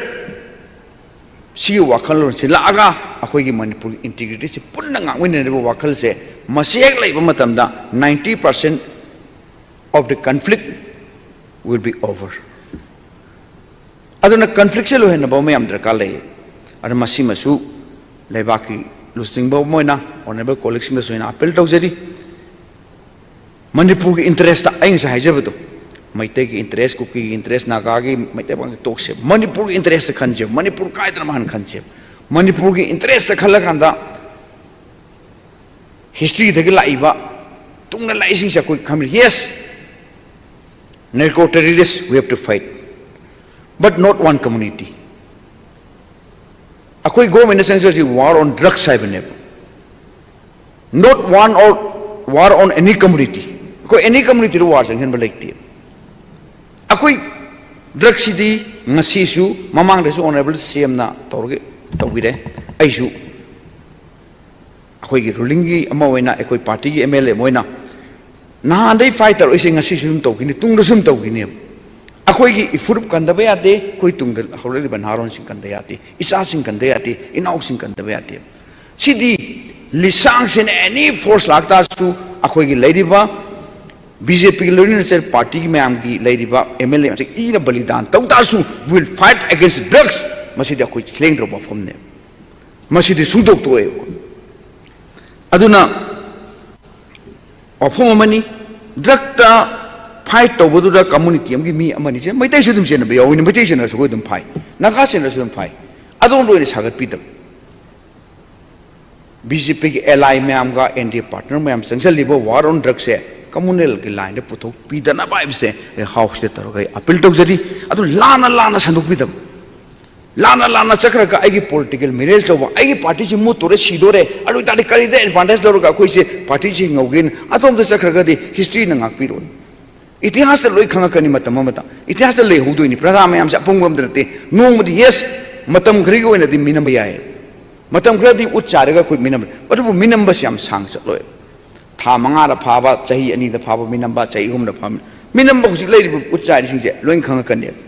ꯁꯤꯒꯤ ꯋꯥꯈꯜꯂꯣꯟꯁꯤ ꯂꯥꯛꯑꯒ ꯑꯩꯈꯣꯏꯒꯤ ꯃꯅꯤꯄꯨꯔꯒꯤ integrityꯁꯤ ꯄꯨꯟꯅ ꯉꯥꯛꯃꯤꯟꯅꯔꯤꯕ ꯋꯥꯈꯜꯁꯦ, ꯃꯁꯤ ꯍꯦꯛ ꯂꯩꯕ ꯃꯇꯝꯗ ninety percent of the conflict will be over꯫ ꯑꯗꯨꯅ conflictꯁꯦ ꯂꯣꯏꯍꯟꯅꯕ ꯑꯃ ꯌꯥꯝ ꯗꯔꯀꯥꯔ ꯂꯩ꯫ ꯑꯗꯨꯅ ꯃꯁꯤꯃꯁꯨ ꯂꯩꯕꯥꯛꯀꯤ ꯂꯨꯆꯤꯡꯕ ꯑꯃ ꯑꯣꯏꯅ, honourable colleagueꯁꯤꯡꯗꯁꯨ ꯑꯩꯅ appeal ꯇꯧꯖꯔꯤ꯫ ꯃꯅꯤꯄꯨꯔꯒꯤ interestꯇ ꯑꯩ ꯉꯁꯥꯏ ꯍꯥꯏꯖꯕꯗꯣ, ꯃꯩꯇꯩꯒꯤ interest, ꯀꯨꯀꯤꯒꯤ interest, ꯅꯥꯒꯥꯒꯤ, ꯃꯩꯇꯩ ꯄꯥꯉꯜꯒꯤ ꯇꯣꯛꯁꯦ, ꯃꯅꯤꯄꯨꯔꯒꯤ interestꯇ ꯈꯟꯁꯦ, ꯃꯅꯤꯄꯨꯔ ꯀꯥꯏꯗꯅꯕ ꯍꯥꯟꯅ ꯈꯟꯁꯦ꯫ ꯃꯅꯤꯄꯨꯔꯒꯤ interestꯇ ꯈꯜꯂꯀꯥꯟꯗ historyꯗꯒꯤ ꯂꯥꯛꯏꯕ, ꯇꯨꯡꯗ ꯂꯥꯛꯏꯁꯤꯡꯁꯦ ꯑꯩꯈꯣꯏ ꯈꯪꯃꯤꯟꯅ, yes, narco terrorists we have to fight, but not one community꯫ ꯑꯩꯈꯣꯏ governmentꯅ ꯆꯪꯖꯔꯤꯁꯤ war on drugs ꯍꯥꯏꯕꯅꯦꯕ, not one or war on any community꯫ ꯑꯩꯈꯣꯏ any communityꯗ war ꯆꯪꯍꯟꯕ ꯂꯩꯇꯦ꯫ ꯑꯩꯈꯣꯏ drugꯁꯤꯗꯤ ꯉꯁꯤꯁꯨ, ꯃꯃꯥꯡꯗꯁꯨ honourable CMꯅ ꯇꯧꯔꯒ ꯇꯧꯕꯤꯔꯦ, ꯑꯩꯁꯨ ꯑꯩꯈꯣꯏꯒꯤ rulingꯒꯤ ꯑꯃ ꯑꯣꯏꯅ, ꯑꯩꯈꯣꯏ partyꯒꯤ MLA ꯑꯃ ꯑꯣꯏꯅ ꯅꯍꯥꯟꯗꯩ fight ꯇꯧꯔꯛꯏꯁꯦ ꯉꯁꯤꯁꯨ ꯑꯗꯨꯝ ꯇꯧꯈꯤꯅꯤ, ꯇꯨꯡꯗꯁꯨ ꯑꯗꯨꯝ ꯇꯧꯈꯤꯅꯦꯕ꯫ ꯑꯩꯈꯣꯏꯒꯤ ꯏꯐꯨꯔꯨꯞ ꯀꯟꯗꯕ ꯌꯥꯗꯦ, ꯑꯩꯈꯣꯏ ꯇꯨꯡꯗ ꯍꯧꯔꯛꯂꯤꯕ ꯅꯍꯥꯔꯣꯟꯁꯤꯡ ꯀꯟꯗ ꯌꯥꯗꯦ, ꯏꯆꯥꯁꯤꯡ ꯀꯟꯗ ꯌꯥꯗꯦ, ꯏꯅꯥꯎꯁꯤꯡ ꯀꯟꯗꯕ ꯌꯥꯗꯦ꯫ ꯁꯤꯗꯤ ꯂꯤꯁꯥꯡꯁꯤꯅ any force ꯂꯥꯛꯇꯥꯔꯁꯨ, ꯑꯩꯈꯣꯏꯒꯤ ꯂꯩꯔꯤꯕ BJPꯒꯤ ꯂꯣꯏꯅꯅ ꯆꯠ partyꯒꯤ ꯃꯌꯥꯝꯒꯤ ꯂꯩꯔꯤꯕ MLA ꯃꯌꯥꯝꯁꯦ ꯏꯅ ꯕꯂꯤꯗꯥꯟ ꯇꯧ ꯇꯥꯔꯁꯨ, we will fight against drugs꯫ ꯃꯁꯤꯗꯤ ꯑꯩꯈꯣꯏ ꯂꯦꯡꯗ꯭ꯔꯕ ꯋꯥꯐꯝꯅꯦ꯫ ꯃꯁꯤꯗꯤ ꯁꯨꯡꯇꯣꯛ ꯇꯣꯛꯑꯦꯕ꯫ ꯑꯗꯨꯅ ꯋꯥꯐꯝ ꯑꯃꯅꯤ, drugꯇ fight ꯇꯧꯕꯗꯨꯗ community ꯑꯃꯒꯤ ꯃꯤ ꯑꯃꯅꯤꯁꯦ, ꯃꯩꯇꯩꯁꯨ ꯑꯗꯨꯝ ꯆꯦꯟꯅꯕ ꯌꯥꯎꯋꯤꯅꯦ, ꯃꯩꯇꯩ ꯆꯦꯟꯅꯔꯁꯨ ꯑꯩꯈꯣꯏ ꯑꯗꯨꯝ fight, ꯅꯥꯒꯥ ꯆꯦꯟꯅꯔꯁꯨ ꯑꯗꯨꯝ fight꯫ ꯑꯗꯣꯝꯗ ꯑꯣꯏꯅ ꯁꯥꯒꯠꯄꯤꯗꯕ꯫ BJPꯒꯤ ally ꯃꯌꯥꯝꯒ NDA partner ꯃꯌꯥꯝ ꯆꯪꯁꯜꯂꯤꯕ war on drugsꯁꯦ ꯀꯝꯃꯨꯅꯦꯜꯒꯤ ꯂꯥꯏꯟꯗ ꯄꯨꯊꯣꯛꯄꯤꯗꯅꯕ ꯍꯥꯏꯕꯁꯦ ꯑꯩ ꯍꯥꯎꯁꯇ ꯇꯧꯔꯒ ꯑꯩ ꯑꯄꯤꯜ ꯇꯧꯖꯔꯤ꯫ ꯑꯗꯨ ꯂꯥꯟꯅ ꯂꯥꯟꯅ ꯁꯟꯗꯣꯛꯄꯤꯗꯕ, ꯂꯥꯟꯅ ꯂꯥꯟꯅ ꯆꯠꯈ꯭ꯔꯒ ꯑꯩꯒꯤ ꯄꯣꯂꯤꯇꯤꯀꯦꯜ ꯃꯤꯂꯦꯖ ꯂꯧꯕ, ꯑꯩꯒꯤ ꯄꯥꯔꯇꯤꯁꯤ ꯃꯨꯠꯇꯣꯔꯦ, ꯁꯤꯗꯣꯔꯦ, ꯑꯗꯨ ꯑꯣꯏꯇꯥꯔꯗꯤ ꯀꯔꯤꯗ ꯑꯦꯗꯚꯥꯟꯇꯦꯖ ꯂꯧꯔꯒ ꯑꯩꯈꯣꯏꯁꯦ ꯄꯥꯔꯇꯤꯁꯤ ꯍꯤꯡꯍꯧꯒꯦꯅ ꯑꯗꯣꯝꯗ ꯆꯠꯈ꯭ꯔꯒꯗꯤ ꯍꯤꯁꯇ꯭ꯔꯤꯅ ꯉꯥꯛꯄꯤꯔꯣꯏ꯫ ꯏꯇꯤꯍꯥꯁꯇ ꯂꯣꯏ ꯈꯪꯉꯛꯀꯅꯤ, ꯃꯇꯝ ꯑꯃꯗ ꯏꯇꯤꯍꯥꯁꯇ ꯂꯩꯍꯧꯗꯣꯏꯅꯤ꯫ ꯄ꯭ꯔꯖꯥ ꯃꯌꯥꯝꯁꯦ ꯑꯄꯪꯕ ꯑꯝꯇ ꯅꯠꯇꯦ꯫ ꯅꯣꯡꯃꯗꯤ, ꯌꯦꯁ, ꯃꯇꯝ ꯈꯔꯒꯤ ꯑꯣꯏꯅꯗꯤ ꯃꯤꯅꯝꯕ ꯌꯥꯏ, ꯃꯇꯝ ꯈꯔꯗꯤ ꯎꯠ ꯆꯥꯏꯔꯒ ꯑꯩꯈꯣꯏ ꯃꯤꯅꯝꯕ, ꯑꯗꯨꯕꯨ ꯃꯤꯅꯝꯕꯁꯤ ꯌꯥꯝ ꯁꯥꯡ ꯆꯠꯂꯣꯏ꯫ ꯊꯥ ꯃꯉꯥꯗ ꯐꯥꯕ, ꯆꯍꯤ ꯑꯅꯤꯗ ꯐꯥꯕ ꯃꯤꯅꯝꯕ, ꯆꯍꯤ ꯑꯍꯨꯝꯗ ꯐꯥꯕ ꯃꯤꯅꯝꯕ, ꯍꯧꯖꯤꯛ ꯂꯩꯔꯤꯕ ꯎꯠ ꯆꯥꯏꯔꯤꯁꯤꯡꯁꯦ ꯂꯣꯏ ꯈꯪꯉꯛꯀꯅꯦꯕ꯫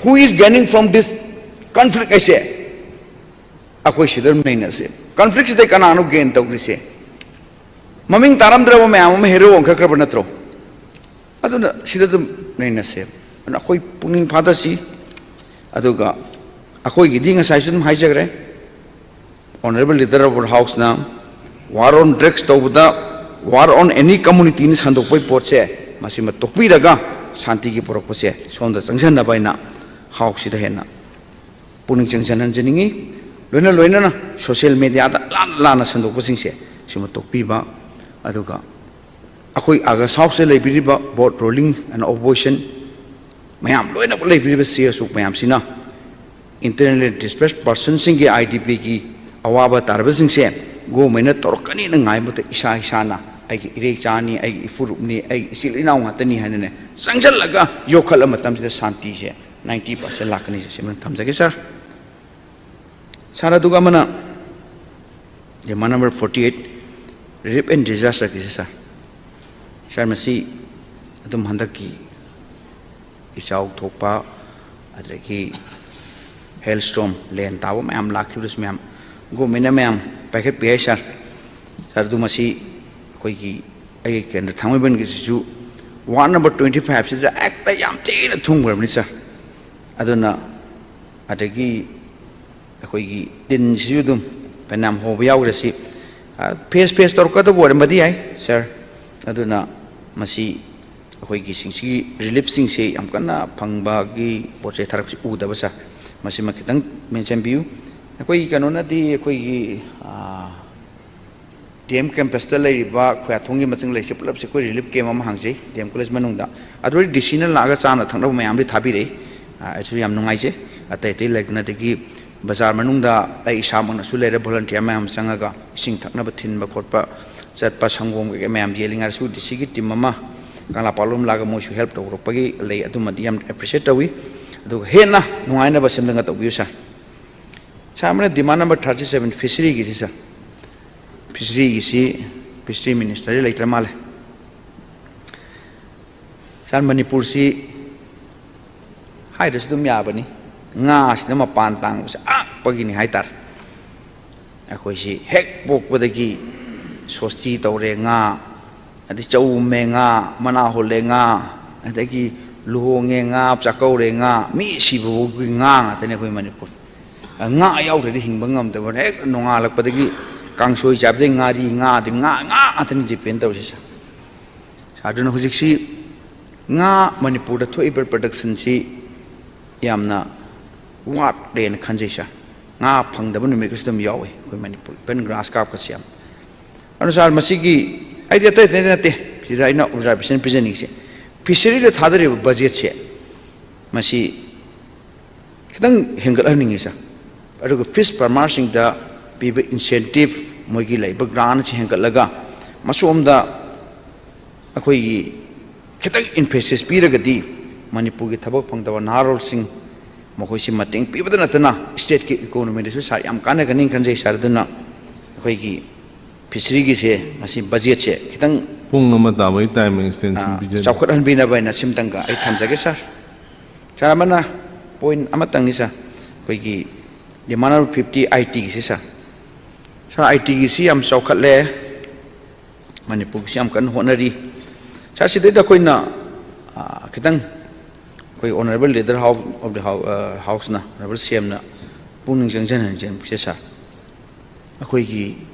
Who is gaining from this conflict ꯍꯥꯏꯁꯦ ꯑꯩꯈꯣꯏ ꯁꯤꯗ ꯑꯗꯨꯝ ꯅꯩꯅꯁꯦ꯫ ꯀꯟꯐ꯭ꯂꯤꯛꯁꯤꯗ ꯀꯅꯥꯅꯣ ꯒꯦꯟ ꯇꯧꯔꯤꯁꯦ? ꯃꯃꯤꯡ ꯇꯥꯔꯝꯗ꯭ꯔꯕ ꯃꯌꯥꯝ ꯑꯃ ꯍꯦꯔꯣ ꯑꯣꯟꯈꯠꯈ꯭ꯔꯕ ꯅꯠꯇ꯭ꯔꯣ? ꯑꯗꯨꯅ ꯁꯤꯗ ꯑꯗꯨꯝ ꯅꯩꯅꯁꯦ꯫ ꯑꯗꯨꯅ ꯑꯩꯈꯣꯏ ꯄꯨꯛꯅꯤꯡ ꯐꯥꯗꯁꯤ꯫ ꯑꯗꯨꯒ ꯑꯩꯈꯣꯏꯒꯤꯗꯤ ꯉꯁꯥꯏꯁꯨ ꯑꯗꯨꯝ ꯍꯥꯏꯖꯈ꯭ꯔꯦ, Honourable Leader of the Houseꯅ war on drugs ꯇꯧꯕꯗ war on any communityꯅ ꯁꯟꯗꯣꯛꯄꯒꯤ ꯄꯣꯠꯁꯦ ꯃꯁꯤꯃ ꯇꯣꯛꯄꯤꯔꯒ ꯁꯥꯟꯇꯤꯒꯤ ꯄꯨꯔꯛꯄꯁꯦ ꯁꯣꯝꯗ ꯆꯪꯁꯟꯅꯕ ꯍꯥꯏꯅ ꯍꯥꯎꯁꯁꯤꯗ ꯍꯦꯟꯅ ꯄꯨꯛꯅꯤꯡ ꯆꯪꯁꯤꯟꯍꯟꯖꯅꯤꯡꯉꯤ꯫ ꯂꯣꯏꯅ ꯂꯣꯏꯅꯅ ꯁꯣꯁꯤꯌꯦꯜ ꯃꯦꯗꯤꯌꯥꯗ ꯂꯥꯟꯅ ꯂꯥꯟꯅ ꯁꯟꯗꯣꯛꯄꯁꯤꯡꯁꯦ ꯁꯤꯃ ꯇꯣꯛꯄꯤꯕ, ꯑꯗꯨꯒ ꯑꯩꯈꯣꯏ ꯑꯥꯒꯁ ꯍꯥꯎꯁꯇ ꯂꯩꯕꯤꯔꯤꯕ both ruling and opposition ꯃꯌꯥꯝ ꯂꯣꯏꯅꯃꯛ ꯂꯩꯕꯤꯔꯤꯕ ꯁꯤ ꯑꯁꯨꯛ ꯃꯌꯥꯝꯁꯤꯅ internally displaced personꯁꯤꯡꯒꯤ, IDPꯒꯤ ꯑꯋꯥꯕ ꯇꯥꯔꯕꯁꯤꯡꯁꯦ ꯒꯣꯃꯦꯟꯅ ꯇꯧꯔꯛꯀꯅꯤꯅ ꯉꯥꯏꯕꯗ ꯏꯁꯥ ꯏꯁꯥꯅ ꯑꯩꯒꯤ ꯏꯔꯩꯆꯥꯅꯤ, ꯑꯩꯒꯤ ꯏꯐꯨꯔꯨꯞꯅꯤ, ꯑꯩꯒꯤ ꯏꯆꯤꯜ ꯏꯅꯥꯎ ꯉꯥꯛꯇꯅꯤ ꯍꯥꯏꯅꯅꯦ ꯆꯪꯁꯤꯜꯂꯒ ꯌꯣꯛꯈꯠꯂ ꯃꯇꯝꯁꯤꯗ ꯁꯥꯟꯇꯤꯁꯦ ninety percent ꯂꯥꯛꯀꯅꯤ꯫ ꯁꯤꯃ ꯊꯝꯖꯒꯦ ꯁꯥꯔ꯫ ꯁꯥꯔ, ꯑꯗꯨꯒ ꯑꯃꯅ demand number forty eight, relief and disasterꯒꯤꯁꯦ ꯁꯥꯔ꯫ ꯁꯥꯔ, ꯃꯁꯤ ꯑꯗꯨꯝ ꯍꯟꯗꯛꯀꯤ ꯏꯆꯥꯎ ꯊꯣꯛꯄ, ꯑꯗꯒꯤ hailstorm, ꯂꯦꯟ ꯇꯥꯕ ꯃꯌꯥꯝ ꯂꯥꯛꯈꯤꯕꯗꯁꯨ ꯃꯌꯥꯝ ꯒꯣꯃꯦꯟꯅ ꯃꯌꯥꯝ ꯄꯥꯏꯈꯠꯄꯤ ꯍꯥꯏ ꯁꯥꯔ꯫ ꯁꯥꯔ, ꯑꯗꯨ ꯃꯁꯤ ꯑꯩꯈꯣꯏꯒꯤ ꯑꯩꯒꯤ ꯀꯦꯟꯗ꯭ꯔ ꯊꯥꯡꯃꯩꯕꯟꯒꯤꯁꯤꯁꯨ ward number twenty fiveꯁꯤꯗ ꯍꯦꯛꯇ ꯌꯥꯝ ꯊꯤꯅ ꯊꯨꯝꯈ꯭ꯔꯕꯅꯤ ꯁꯥꯔ꯫ ꯑꯗꯨꯅ ꯑꯗꯒꯤ ꯑꯩꯈꯣꯏꯒꯤ ꯇꯤꯟꯁꯤꯁꯨ ꯑꯗꯨꯝ ꯐꯅꯌꯥꯝ ꯍꯣꯕ ꯌꯥꯎꯈ꯭ꯔꯦ꯫ ꯁꯤ, ꯑ, ꯐꯦꯁ ꯐꯦꯁ ꯇꯧꯔꯛꯀꯗꯕ ꯑꯣꯏꯔꯝꯕꯗꯤ ꯌꯥꯏ ꯁꯥꯔ꯫ ꯑꯗꯨꯅ ꯃꯁꯤ ꯑꯩꯈꯣꯏꯒꯤ ꯁꯤꯡꯁꯤꯒꯤ ꯔꯤꯂꯤꯐꯁꯤꯡꯁꯦ ꯌꯥꯝ ꯀꯟꯅ ꯐꯪꯕꯒꯤ ꯄꯣꯠ ꯆꯩ ꯊꯥꯔꯛꯄꯁꯤ ꯎꯗꯕ ꯁꯥꯔ꯫ ꯃꯁꯤꯃ ꯈꯤꯇꯪ ꯃꯦꯟꯁꯤꯟꯕꯤꯌꯨ꯫ ꯑꯩꯈꯣꯏꯒꯤ ꯀꯩꯅꯣꯅꯗꯤ ꯑꯩꯈꯣꯏꯒꯤ, ꯑ, ꯗꯤ ꯑꯦꯝ ꯀꯦꯝꯄꯁꯇ ꯂꯩꯔꯤꯕ ꯈꯨꯌꯥꯊꯣꯡꯒꯤ ꯃꯆꯤꯟ ꯂꯩꯁꯦ ꯄꯨꯂꯞꯁꯦ ꯑꯩꯈꯣꯏ ꯔꯤꯂꯤꯐ ꯀꯦꯝ ꯑꯃ ꯍꯥꯡꯖꯩ, ꯗꯤ ꯑꯦꯝ ꯀꯣꯂꯦꯖ ꯃꯅꯨꯡꯗ꯫ ꯑꯗꯨꯗꯤ ꯗꯤ ꯁꯤꯅ ꯂꯥꯛꯑꯒ ꯆꯥꯅ ꯊꯛꯅꯕ ꯃꯌꯥꯝꯗꯤ ꯊꯥꯕꯤꯔꯛꯏ꯫ ꯑꯥ, ꯑꯩꯁꯨ ꯌꯥꯝ ꯅꯨꯡꯉꯥꯏꯖꯩ꯫ ꯑꯇꯩ ꯑꯇꯩ ꯂꯩꯗꯅ, ꯑꯗꯒꯤ ꯕꯖꯥꯔ ꯃꯅꯨꯡꯗ ꯑꯩ ꯏꯁꯥꯃꯛꯅꯁꯨ ꯂꯩꯔꯦ, ꯚꯣꯂꯟꯇꯤꯌꯥꯔ ꯃꯌꯥꯝ ꯆꯪꯉꯒ ꯏꯁꯤꯡ ꯊꯛꯅꯕ ꯊꯤꯟꯕ ꯈꯣꯠꯄ ꯆꯠꯄ, ꯁꯪꯒꯣꯝ ꯀꯩꯀꯩ ꯃꯌꯥꯝ ꯌꯦꯜꯂꯤꯉꯩꯗꯁꯨ ꯗꯤ ꯁꯤꯒꯤ ꯇꯤꯝ ꯑꯃ ꯀꯪꯂꯥꯄꯥꯛꯂꯣꯝ ꯂꯥꯛꯑꯒ ꯃꯣꯏꯁꯨ ꯍꯦꯜꯞ ꯇꯧꯔꯛꯄꯒꯤ ꯂꯩ, ꯑꯗꯨꯃꯗꯤ ꯌꯥꯝ ꯑꯦꯄ꯭ꯔꯤꯁꯤꯌꯦꯠ ꯇꯧꯏ꯫ ꯑꯗꯨꯒ ꯍꯦꯟꯅ ꯅꯨꯡꯉꯥꯏꯅꯕ ꯁꯦꯝꯗꯅ ꯇꯧꯕꯤꯌꯨ ꯁꯥꯔ꯫ ꯁꯥꯔ ꯑꯃꯅ ꯗꯤꯃꯥꯟ ꯅꯝꯕꯔ ꯊꯥꯔꯇꯤ ꯁꯕꯦꯟ, ꯐꯤꯁꯔꯤꯒꯤꯁꯤ ꯁꯥꯔ, ꯐꯤꯁꯔꯤꯒꯤꯁꯤ ꯐꯤꯁꯔꯤ ꯃꯤꯅꯤꯁꯇꯔꯗꯤ ꯂꯩꯇ꯭ꯔ ꯃꯥꯜꯂꯦ꯫ ꯁꯥꯔ, ꯃꯅꯤꯄꯨꯔꯁꯤ ꯍꯥꯏꯗ꯭ꯔꯁꯨ ꯑꯗꯨꯝ ꯌꯥꯕꯅꯤ, ꯉꯥꯁꯤꯅ ꯃꯄꯥꯟ ꯇꯥꯡꯕꯁꯦ ꯑꯉꯛꯄꯒꯤꯅꯤ ꯍꯥꯏꯇꯥꯔꯦ꯫ ꯑꯩꯈꯣꯏꯁꯤ ꯍꯦꯛ ꯄꯣꯛꯄꯗꯒꯤ ꯁꯣꯁꯇꯤ ꯇꯧꯔꯦ ꯉꯥ, ꯑꯗꯩ ꯆꯧ ꯎꯝꯃꯦ ꯉꯥ, ꯃꯅꯥ ꯍꯨꯜꯂꯦ ꯉꯥ, ꯑꯗꯒꯤ ꯂꯨꯍꯣꯡꯉꯦ ꯉꯥ, ꯆꯥꯛꯀꯧꯔꯦ ꯉꯥ, ꯃꯤ ꯁꯤꯕꯐꯥꯎꯒꯤ ꯉꯥ ꯉꯥꯛꯇꯅꯦ ꯑꯩꯈꯣꯏ ꯃꯅꯤꯄꯨꯔ꯫ ꯉꯥ ꯌꯥꯎꯗ꯭ꯔꯗꯤ ꯍꯤꯡꯕ ꯉꯝꯗꯕꯅꯦ꯫ ꯍꯦꯛ ꯅꯣꯡꯉꯥꯜꯂꯛꯄꯗꯒꯤ ꯀꯥꯡꯁꯣꯏ ꯆꯥꯕꯗꯩ ꯉꯥꯔꯤ, ꯉꯥꯗꯤ ꯉꯥ, ꯉꯥ ꯉꯥꯛꯇꯅꯤ ꯗꯤꯄꯦꯟ ꯇꯧꯔꯤꯁꯦ ꯁꯥꯔ꯫ ꯁꯥꯔ, ꯑꯗꯨꯅ ꯍꯧꯖꯤꯛꯁꯤ ꯉꯥ ꯃꯅꯤꯄꯨꯔꯗ ꯊꯣꯛꯏꯕ ꯄ꯭ꯔꯗꯛꯁꯟꯁꯤ ꯌꯥꯝꯅ ꯋꯥꯠꯂꯦꯅ ꯈꯟꯖꯩ ꯁꯥꯔ꯫ ꯉꯥ ꯐꯪꯗꯕ ꯅꯨꯃꯤꯠꯀꯁꯨ ꯑꯗꯨꯝ ꯌꯥꯎꯏ ꯑꯩꯈꯣꯏ ꯃꯅꯤꯄꯨꯔ, ꯏꯚꯟ ꯒ꯭ꯔꯥꯁ ꯀꯥꯞꯀꯁꯤ ꯌꯥꯝ꯫ ꯑꯗꯨꯅ ꯁꯥꯔ, ꯃꯁꯤꯒꯤ ꯑꯩꯗꯤ ꯑꯇꯩ ꯑꯇꯩꯗ ꯅꯠꯇꯦ, ꯁꯤꯗ ꯑꯩꯅ ꯑꯣꯕꯖꯥꯔꯕꯦꯁꯟ ꯄꯤꯖꯅꯤꯡꯉꯤꯁꯦ, ꯐꯤꯁꯔꯤꯗ ꯊꯥꯗꯔꯤꯕ ꯕꯖꯦꯠꯁꯦ ꯃꯁꯤ ꯈꯤꯇꯪ ꯍꯦꯟꯒꯠꯍꯟꯅꯤꯡꯉꯤ ꯁꯥꯔ꯫ ꯑꯗꯨꯒ ꯐꯤꯁ ꯐꯥꯔꯃꯔꯁꯤꯡꯗ ꯄꯤꯕ ꯏꯟꯁꯦꯟꯇꯤꯞ, ꯃꯣꯏꯒꯤ ꯂꯩꯕ ꯒ꯭ꯔꯥꯟꯁꯤ ꯍꯦꯟꯒꯠꯂꯒ ꯃꯁꯣꯝꯗ ꯑꯩꯈꯣꯏꯒꯤ ꯈꯤꯇꯪ ꯏꯝꯐꯦꯁꯤꯁ ꯄꯤꯔꯒꯗꯤ ꯃꯅꯤꯄꯨꯔꯒꯤ ꯊꯕꯛ ꯐꯪꯗꯕ ꯅꯍꯥꯔꯣꯜꯁꯤꯡ ꯃꯈꯣꯏꯁꯤ ꯃꯇꯦꯡ ꯄꯤꯕꯗ ꯅꯠꯇꯅ ꯁ꯭ꯇꯦꯠꯀꯤ ꯏꯀꯣꯅꯣꯃꯤꯗꯁꯨ ꯁꯥꯔ ꯌꯥꯝ ꯀꯥꯟꯅꯒꯅꯤ ꯈꯟꯖꯩ ꯁꯥꯔ꯫ ꯑꯗꯨꯅ ꯑꯩꯈꯣꯏꯒꯤ ꯐꯤꯁꯔꯤꯒꯤꯁꯦ ꯃꯁꯤ ꯕꯖꯦꯠꯁꯦ ꯈꯤꯇꯪ, ꯄꯨꯡ ꯑꯃ ꯇꯥꯕꯒꯤ ꯇꯥꯏꯝ ꯑꯦꯛꯁꯇꯦꯟꯁꯟ ꯑ, ꯄꯤꯖꯔꯤ꯫ ꯆꯥꯎꯈꯠꯍꯟꯕꯤꯅꯕ ꯍꯥꯏꯅ ꯁꯤꯝꯇꯪꯒ ꯑꯩ ꯊꯝꯖꯒꯦ ꯁꯥꯔ꯫ ꯁꯥꯔ, ꯑꯃꯅ ꯄꯣꯏꯟ ꯑꯃꯇꯪꯅꯤ ꯁꯥꯔ, ꯑꯩꯈꯣꯏꯒꯤ ꯗꯤꯃꯥꯟ ꯅꯝꯕꯔ ꯐꯤꯐꯇꯤ, ꯑꯥꯏ ꯇꯤꯒꯤꯁꯤ ꯁꯥꯔ꯫ ꯁꯥꯔ, ꯑꯥꯏ ꯇꯤꯒꯤꯁꯤ ꯌꯥꯝ ꯆꯥꯎꯈꯠꯂꯦ, ꯃꯅꯤꯄꯨꯔꯒꯤꯁꯤ ꯌꯥꯝ ꯀꯟꯅ ꯍꯣꯠꯅꯔꯤ꯫ ꯁꯥꯔ, ꯁꯤꯗꯩꯗ ꯑꯩꯈꯣꯏꯅ, ꯑ, ꯈꯤꯇꯪ ꯑꯩꯈꯣꯏ honourable leader of the house, ꯑ, house ꯅ, honourable ꯁꯤ ꯑꯦꯝꯅ ꯄꯨꯛꯅꯤꯡ ꯆꯪꯖꯍꯟꯅꯤꯡꯕꯁꯦ ꯁꯥꯔ, ꯑꯩꯈꯣꯏꯒꯤ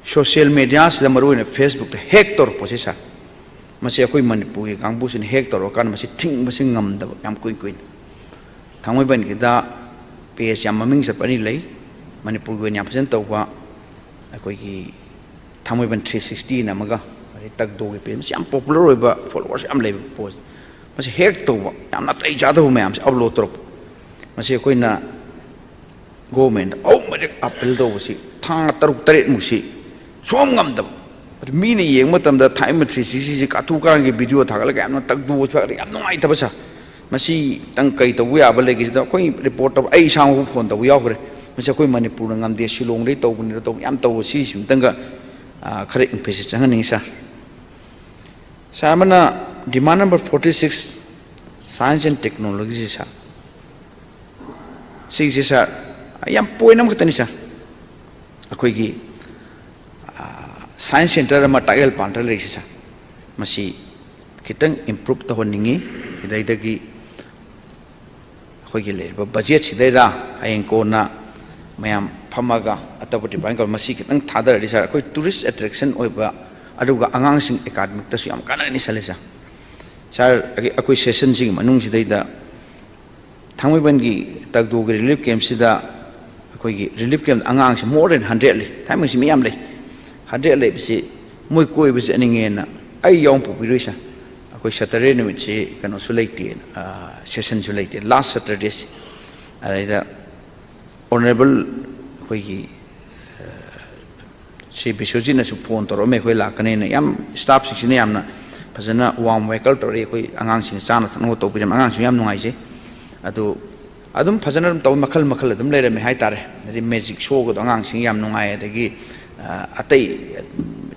ꯁꯣꯁꯤꯌꯦꯜ ꯃꯦꯗꯤꯌꯥꯁꯤꯗ, ꯃꯔꯨꯑꯣꯏꯅ ꯐꯦꯁꯕꯨꯛꯇ ꯍꯦꯛ ꯇꯧꯔꯛꯄꯁꯦ ꯁꯥꯔ, ꯃꯁꯤ ꯑꯩꯈꯣꯏ ꯃꯅꯤꯄꯨꯔꯒꯤ ꯀꯥꯡꯕꯨꯁꯤꯅ ꯍꯦꯛ ꯇꯧꯔꯀꯥꯟꯗ ꯃꯁꯤ ꯊꯤꯡꯕꯁꯤ ꯉꯝꯗꯕ ꯌꯥꯝ ꯀꯨꯏ ꯀꯨꯏꯅ꯫ ꯊꯥꯡꯃꯩꯕꯟꯒꯤꯗ ꯄꯦꯖ ꯌꯥꯝ ꯃꯃꯤꯡ ꯆꯠꯄ ꯑꯅꯤ ꯂꯩ, ꯃꯅꯤꯄꯨꯔꯒꯤ ꯑꯣꯏꯅ ꯌꯥꯝ ꯐꯖꯅ ꯇꯧꯕ, ꯑꯩꯈꯣꯏꯒꯤ ꯊꯥꯡꯃꯩꯕꯟ ꯊ꯭ꯔꯤ ꯁꯤꯛꯁꯇꯤꯅ ꯑꯃꯒ, ꯑꯗꯩ ꯇꯛꯗꯣꯒꯤ ꯄꯦꯖ, ꯃꯁꯤ ꯌꯥꯝ ꯄꯣꯄꯨꯂꯔ ꯑꯣꯏꯕ, ꯐꯣꯂꯣꯋꯔꯁ ꯌꯥꯝ ꯂꯩꯕ ꯄꯣꯁ, ꯃꯁꯤ ꯍꯦꯛ ꯇꯧꯕ, ꯌꯥꯝ ꯅꯥꯇꯩ ꯆꯥꯗꯕ ꯃꯌꯥꯝꯁꯦ ꯑꯞꯂꯣꯗ ꯇꯧꯔꯛꯄ꯫ ꯃꯁꯤ ꯑꯩꯈꯣꯏꯅ ꯒꯣꯚꯔꯟꯃꯦꯟꯗ ꯑꯍꯨꯝ ꯃꯔꯤꯔꯛ ꯑꯄꯤꯜ ꯇꯧꯕꯁꯤ, ꯊꯥ ꯇꯔꯨꯛ ꯇꯔꯦꯠꯃꯨꯛꯁꯤ ꯁꯨꯡꯉꯝ ꯉꯝꯗꯕ꯫ ꯑꯗꯨ ꯃꯤꯅ ꯌꯦꯡꯕ ꯃꯇꯝꯗ ꯊꯥꯡꯃꯩꯕꯟ ꯊ꯭ꯔꯤ ꯁꯤꯛꯁꯇꯤꯁꯤ ꯀꯥꯊꯨ ꯀꯥꯔꯟꯒꯤ ꯚꯤꯗꯤꯑꯣ ꯊꯥꯒꯠꯂꯒ ꯌꯥꯝꯅ ꯇꯛꯗꯣ ꯊꯥꯒꯠꯂꯒ ꯌꯥꯝ ꯅꯨꯡꯉꯥꯏꯇꯕ ꯁꯥ꯫ ꯃꯁꯤꯇꯪ ꯀꯩ ꯇꯧꯕ ꯌꯥꯕ ꯂꯩꯒꯦ ꯁꯤꯗ ꯑꯩꯈꯣꯏ ꯔꯤꯄꯣꯔꯠ ꯇꯧꯕ, ꯑꯩ ꯏꯁꯥꯃꯛꯄꯨ ꯐꯣꯟ ꯇꯧꯕ ꯌꯥꯎꯈ꯭ꯔꯦ꯫ ꯃꯁꯤ ꯑꯩꯈꯣꯏ ꯃꯅꯤꯄꯨꯔꯅ ꯉꯝꯗꯦ, ꯁꯤꯂꯣꯡꯗꯩ ꯇꯧꯕꯅꯤꯅ ꯇꯧꯕ ꯌꯥꯝ ꯇꯧꯕ, ꯁꯤꯁꯤꯃꯇꯪꯒ, ꯑ, ꯈꯔ emphasis ꯆꯪꯍꯟꯅꯤꯡꯉꯤ ꯁꯥꯔ꯫ ꯁꯥꯔ ꯑꯃꯅ demand number forty six, science and technology ꯁꯥꯔ꯫ ꯁꯤꯒꯤꯁꯦ ꯁꯥꯔ, ꯌꯥꯝ ꯄꯣꯏꯟ ꯑꯃꯈꯛꯇꯅꯤ ꯁꯥꯔ꯫ ꯑꯩꯈꯣꯏꯒꯤ, ꯑ, ꯁꯥꯏꯟꯁ ꯁꯦꯟꯇꯔ ꯑꯃ ꯇꯥꯛꯌꯦꯜ ꯄꯥꯟꯗ ꯂꯩꯔꯤꯁꯦ ꯁꯥꯔ, ꯃꯁꯤ ꯈꯤꯇꯪ ꯏꯝꯄ꯭ꯔꯨꯞ ꯇꯧꯍꯟꯅꯤꯡꯉꯤ꯫ ꯁꯤꯗꯩꯗꯒꯤ ꯑꯩꯈꯣꯏꯒꯤ ꯂꯩꯔꯤꯕ ꯕꯖꯦꯠꯁꯤꯗꯩꯗ ꯍꯌꯦꯡ ꯀꯣꯟꯅ ꯃꯌꯥꯝ ꯐꯝꯃꯒ ꯑꯇꯣꯞꯄ ꯗꯤꯄꯥꯔꯠꯃꯦꯟ ꯀꯧꯔ ꯃꯁꯤ ꯈꯤꯇꯪ ꯊꯥꯗꯔꯗꯤ ꯁꯥꯔ, ꯑꯩꯈꯣꯏ ꯇꯨꯔꯤꯁ ꯑꯦꯇ꯭ꯔꯦꯛꯁꯟ ꯑꯣꯏꯕ, ꯑꯗꯨꯒ ꯑꯉꯥꯡꯁꯤꯡ ꯑꯦꯀꯥꯗꯃꯤꯛꯇꯁꯨ ꯌꯥꯝ ꯀꯥꯟꯅꯔꯅꯤ ꯈꯜꯂꯦ ꯁꯥꯔ꯫ ꯁꯥꯔ, ꯑꯩꯈꯣꯏ ꯁꯦꯁꯟꯁꯤꯒꯤ ꯃꯅꯨꯡꯁꯤꯗꯩꯗ ꯊꯥꯡꯃꯩꯕꯟꯒꯤ ꯇꯛꯗꯣꯒꯤ ꯔꯤꯂꯤꯐ ꯀꯦꯝꯞꯁꯤꯗ ꯑꯩꯈꯣꯏꯒꯤ ꯔꯤꯂꯤꯐ ꯀꯦꯝꯞ ꯑꯉꯥꯡꯁꯤ more than hundred ꯂꯩ, ꯊꯥꯡꯃꯩꯕꯟꯁꯤ ꯃꯤ ꯌꯥꯝ ꯂꯩ꯫ Hundred ꯂꯩꯕꯁꯤ ꯃꯣꯏ ꯀꯣꯏꯕ ꯆꯠꯅꯤꯡꯉꯦꯅ ꯑꯩ ꯌꯥꯎꯅ ꯄꯨꯕꯤꯔꯣꯏ ꯁꯥꯔ꯫ ꯑꯩꯈꯣꯏ ꯁꯇꯔꯗꯦ ꯅꯨꯃꯤꯠꯁꯤ ꯀꯩꯅꯣꯁꯨ ꯂꯩꯇꯦ, ꯑ, ꯁꯦꯁꯟꯁꯨ ꯂꯩꯇꯦ, ꯂꯥꯁ ꯁꯇꯔꯗꯦꯁꯤ꯫ ꯑꯗꯩꯗ ꯑꯣꯅꯔꯦꯕꯜ ꯑꯩꯈꯣꯏꯒꯤ, ꯑ, ꯁꯤ ꯕꯤꯁ꯭ꯋꯖꯤꯠꯅꯁꯨ ꯐꯣꯟ ꯇꯧꯔꯛꯑꯝꯃꯦ, ꯑꯩꯈꯣꯏ ꯂꯥꯛꯀꯅꯦꯅ꯫ ꯌꯥꯝ ꯁ꯭ꯇꯥꯐꯁꯤꯡꯁꯤꯅ ꯌꯥꯝꯅ ꯐꯖꯅ ꯋꯥꯔꯝ ꯋꯦꯜꯀꯝ ꯇꯧꯔꯛꯏ, ꯑꯩꯈꯣꯏ ꯑꯉꯥꯡꯁꯤꯡ ꯆꯥꯅ ꯊꯛꯅꯕ ꯇꯧꯕꯤꯔꯝꯃꯦ, ꯑꯉꯥꯡꯁꯤꯡ ꯌꯥꯝ ꯅꯨꯡꯉꯥꯏꯖꯩ꯫ ꯑꯗꯨ ꯑꯗꯨꯝ ꯐꯖꯅ ꯑꯗꯨꯝ ꯇꯧꯏ, ꯃꯈꯜ ꯃꯈꯜ ꯑꯗꯨꯝ ꯂꯩꯔꯝꯃꯦ ꯍꯥꯏꯇꯥꯔꯦ꯫ ꯑꯗꯩ ꯃꯦꯖꯤꯛ ꯁꯣꯒꯗꯣ ꯑꯉꯥꯡꯁꯤꯡ ꯌꯥꯝ ꯅꯨꯡꯉꯥꯏ, ꯑꯗꯒꯤ, ꯑ, ꯑꯇꯩ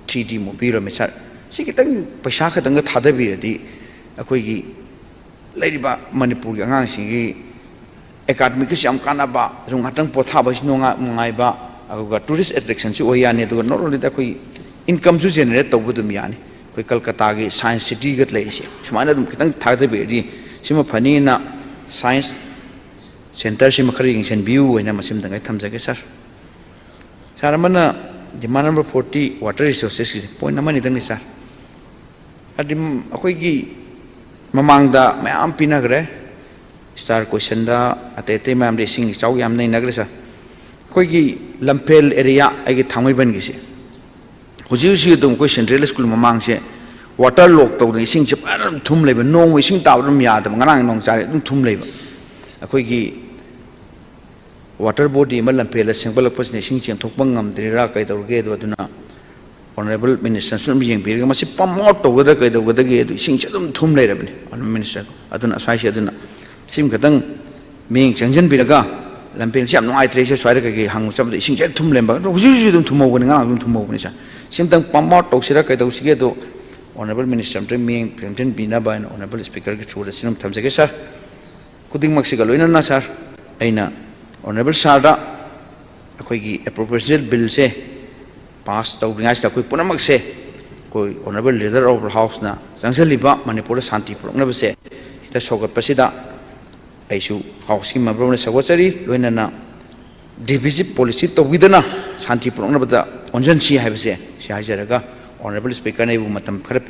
ꯊ꯭ꯔꯤ ꯗꯤ ꯃꯨꯚꯤ ꯔꯣꯃꯦꯁ ꯁꯥꯔ, ꯁꯤ ꯈꯤꯇꯪ ꯄꯩꯁꯥ ꯈꯛꯇꯪꯒ ꯊꯥꯗꯕꯤꯔꯗꯤ ꯑꯩꯈꯣꯏꯒꯤ ꯂꯩꯔꯤꯕ ꯃꯅꯤꯄꯨꯔꯒꯤ ꯑꯉꯥꯡꯁꯤꯡꯒꯤ ꯑꯦꯀꯥꯗꯃꯤꯛꯀꯤꯁꯨ ꯌꯥꯝ ꯀꯥꯟꯅꯕ, ꯑꯗꯨ ꯉꯥꯛꯇꯪ ꯄꯣꯊꯥꯕꯒꯤꯁꯨ ꯅꯨꯡꯉꯥꯏ-, ꯅꯨꯡꯉꯥꯏꯕ, ꯑꯗꯨꯒ ꯇꯨꯔꯤꯁ ꯑꯦꯇ꯭ꯔꯦꯛꯁꯟꯁꯨ ꯑꯣꯏ ꯌꯥꯅꯤ, ꯑꯗꯨꯒ not only that, ꯑꯩꯈꯣꯏ ꯏꯟꯀꯝꯁꯨ ꯖꯦꯅꯦꯔꯦꯠ ꯇꯧꯕ ꯑꯗꯨꯝ ꯌꯥꯅꯤ꯫ ꯑꯩꯈꯣꯏ ꯀꯜꯀꯇꯥꯒꯤ ꯁꯥꯏꯟꯁ ꯁꯤꯇꯤꯒ ꯂꯩꯔꯤꯁꯦ ꯁꯨꯃꯥꯏꯅ ꯑꯗꯨꯝ ꯈꯤꯇꯪ ꯊꯥꯗꯕꯤꯔꯗꯤ ꯁꯤꯃ ꯐꯅꯤꯅ ꯁꯥꯏꯟꯁ ꯁꯦꯟꯇꯔꯁꯤꯃ ꯈꯔ ꯌꯦꯡꯁꯤꯟꯕꯤꯌꯨ ꯍꯥꯏꯅ ꯃꯁꯤꯃꯇꯪ ꯑꯩ ꯊꯝꯖꯒꯦ ꯁꯥꯔ꯫ ꯁꯥꯔ ꯑꯃꯅ demand number forty water resourcesꯀꯤ ꯄꯣꯏꯟ ꯑꯃꯅꯤꯗꯪꯅꯤ ꯁꯥꯔ꯫ ꯍꯥꯏꯗꯤ ꯑꯩꯈꯣꯏꯒꯤ ꯃꯃꯥꯡꯗ ꯃꯌꯥꯝ ꯄꯤꯅꯈ꯭ꯔꯦ, ꯁ꯭ꯇꯥꯔ ꯀꯣꯏꯁꯟꯗ ꯑꯇꯩ ꯑꯇꯩ ꯃꯌꯥꯝꯗ ꯏꯁꯤꯡ ꯏꯆꯥꯎ ꯌꯥꯝ ꯅꯩꯅꯈ꯭ꯔꯦ ꯁꯥꯔ꯫ ꯑꯩꯈꯣꯏꯒꯤ ꯂꯝꯐꯦꯜ ꯑꯦꯔꯤꯌꯥ, ꯑꯩꯒꯤ ꯊꯥꯡꯃꯩꯕꯟꯒꯤꯁꯦ, ꯍꯧꯖꯤꯛ ꯍꯧꯖꯤꯛ ꯑꯗꯨꯝ ꯑꯩꯈꯣꯏ ꯁꯦꯟꯇ꯭ꯔꯦꯜ ꯁ꯭ꯀꯨꯜ ꯃꯃꯥꯡꯁꯦ ꯋꯥꯇꯔ ꯂꯣꯛ ꯇꯧꯗꯅ ꯏꯁꯤꯡꯁꯦ ꯐꯖꯅ ꯑꯗꯨꯝ ꯊꯨꯝ ꯂꯩꯕ, ꯅꯣꯡꯃ ꯏꯁꯤꯡ ꯇꯥꯕ ꯑꯗꯨꯝ ꯌꯥꯗꯕ, ꯉꯔꯥꯡ ꯅꯣꯡ ꯆꯥꯔꯦ ꯑꯗꯨꯝ ꯊꯨꯝ ꯂꯩꯕ꯫ ꯑꯩꯈꯣꯏꯒꯤ ꯋꯥꯇꯔ ꯕꯣꯗꯤ ꯑꯃ ꯂꯝꯐꯦꯜꯗ ꯁꯦꯝꯒꯠꯂꯛꯄꯁꯤꯅ ꯏꯁꯤꯡ ꯆꯦꯟꯊꯣꯛꯄ ꯉꯝꯗ꯭ꯔꯤꯔꯥ ꯀꯩꯗꯧꯔꯒꯦ ꯑꯗꯣ, ꯑꯗꯨꯅ ꯑꯣꯅꯔꯦꯕꯜ ꯃꯤꯅꯤꯁꯇꯔꯁꯨ ꯑꯗꯨꯝ ꯌꯦꯡꯕꯤꯔꯒ ꯃꯁꯤ ꯄꯝ ꯑꯥꯎꯠ ꯇꯧꯒꯗ꯭ꯔꯥ ꯀꯩꯗꯧꯒꯗꯒꯦ, ꯑꯗꯨ ꯏꯁꯤꯡꯁꯦ ꯑꯗꯨꯝ ꯊꯨꯝ ꯂꯩꯔꯕꯅꯤ ꯑꯣꯅꯔꯦꯕꯜ ꯃꯤꯅꯤꯁꯇꯔ꯫ ꯑꯗꯨꯅ ꯁ꯭ꯋꯥꯏꯁꯦ ꯑꯗꯨꯅ ꯁꯤꯃ ꯈꯤꯇꯪ ꯃꯤꯠꯌꯦꯡ ꯆꯪꯁꯤꯟꯕꯤꯔꯒ, ꯂꯝꯐꯦꯜꯁꯦ ꯌꯥꯝ ꯅꯨꯡꯉꯥꯏꯇ꯭ꯔꯦ, ꯁꯦ ꯁ꯭ꯋꯥꯏꯗ ꯀꯩꯀꯩ ꯍꯪꯕ ꯆꯠꯄꯗ ꯏꯁꯤꯡꯁꯦ ꯑꯗꯨꯝ ꯊꯨꯝ ꯂꯩꯔꯝꯕ, ꯑꯗꯣ ꯍꯧꯖꯤꯛ ꯍꯧꯖꯤꯛ ꯑꯗꯨꯝ ꯊꯨꯝꯍꯧꯕꯅꯤ, ꯉꯔꯥꯡ ꯑꯗꯨꯝ ꯊꯨꯝꯍꯧꯕꯅꯤ ꯁꯥꯔ꯫ ꯁꯤꯝꯇꯪ ꯄꯝ ꯑꯥꯎꯠ ꯇꯧꯁꯤꯔꯥ ꯀꯩꯗꯧꯁꯤꯒꯦ ꯑꯗꯣ, ꯑꯣꯅꯔꯦꯕꯜ ꯃꯤꯅꯤꯁꯇꯔ ꯑꯝꯇꯪ ꯃꯤꯠꯌꯦꯡ ꯆꯪꯁꯤꯟꯕꯤꯅꯕ ꯍꯥꯏꯅ ꯑꯣꯅꯔꯦꯕꯜ ꯁ꯭ꯄꯤꯀꯔꯒꯤ ꯊ꯭ꯔꯨꯗ ꯁꯤꯅ ꯊꯝꯖꯒꯦ ꯁꯥꯔ꯫ ꯈꯨꯗꯤꯡꯃꯛꯁꯤꯒ ꯂꯣꯏꯅꯅ ꯁꯥꯔ, ꯑꯩꯅ ꯑꯣꯅꯔꯦꯕꯜ ꯁꯥꯔꯗ ꯑꯩꯈꯣꯏꯒꯤ ꯑꯦꯄ꯭ꯔꯣꯄ꯭ꯔꯤꯌꯦꯁꯟ ꯕꯤꯜꯁꯦ ꯄꯥꯁ ꯇꯧꯗ꯭ꯔꯤꯉꯩꯁꯤꯗ ꯑꯩꯈꯣꯏ ꯄꯨꯝꯅꯃꯛꯁꯦ ꯑꯩꯈꯣꯏ ꯑꯣꯅꯔꯦꯕꯜ ꯂꯤꯗꯔ ꯑꯣꯐ ꯍꯥꯎꯁꯅ ꯆꯪꯁꯤꯜꯂꯤꯕ ꯃꯅꯤꯄꯨꯔꯗ ꯁꯥꯟꯇꯤ ꯄꯨꯔꯛꯅꯕꯁꯦ ꯁꯤꯗ ꯁꯧꯒꯠꯄꯁꯤꯗ ꯑꯩꯁꯨ ꯍꯥꯎꯁꯀꯤ ꯃꯦꯝꯕꯔ ꯑꯣꯏꯅ ꯁꯧꯒꯠꯆꯔꯤ, ꯂꯣꯏꯅꯅ ꯗꯤꯚꯤꯖꯤꯞ ꯄꯣꯂꯤꯁꯤ ꯇꯧꯕꯤꯗꯅ ꯁꯥꯟꯇꯤ ꯄꯨꯔꯛꯅꯕꯗ ꯑꯣꯟꯁꯤꯟꯁꯤ ꯍꯥꯏꯕꯁꯦ ꯁꯤ ꯍꯥꯏꯖꯔꯒ, ꯑꯣꯅꯔꯦꯕꯜ ꯁ꯭ꯄꯤꯀꯔꯅ ꯑꯩꯕꯨ ꯃꯇꯝ ꯈꯔ ꯄꯤ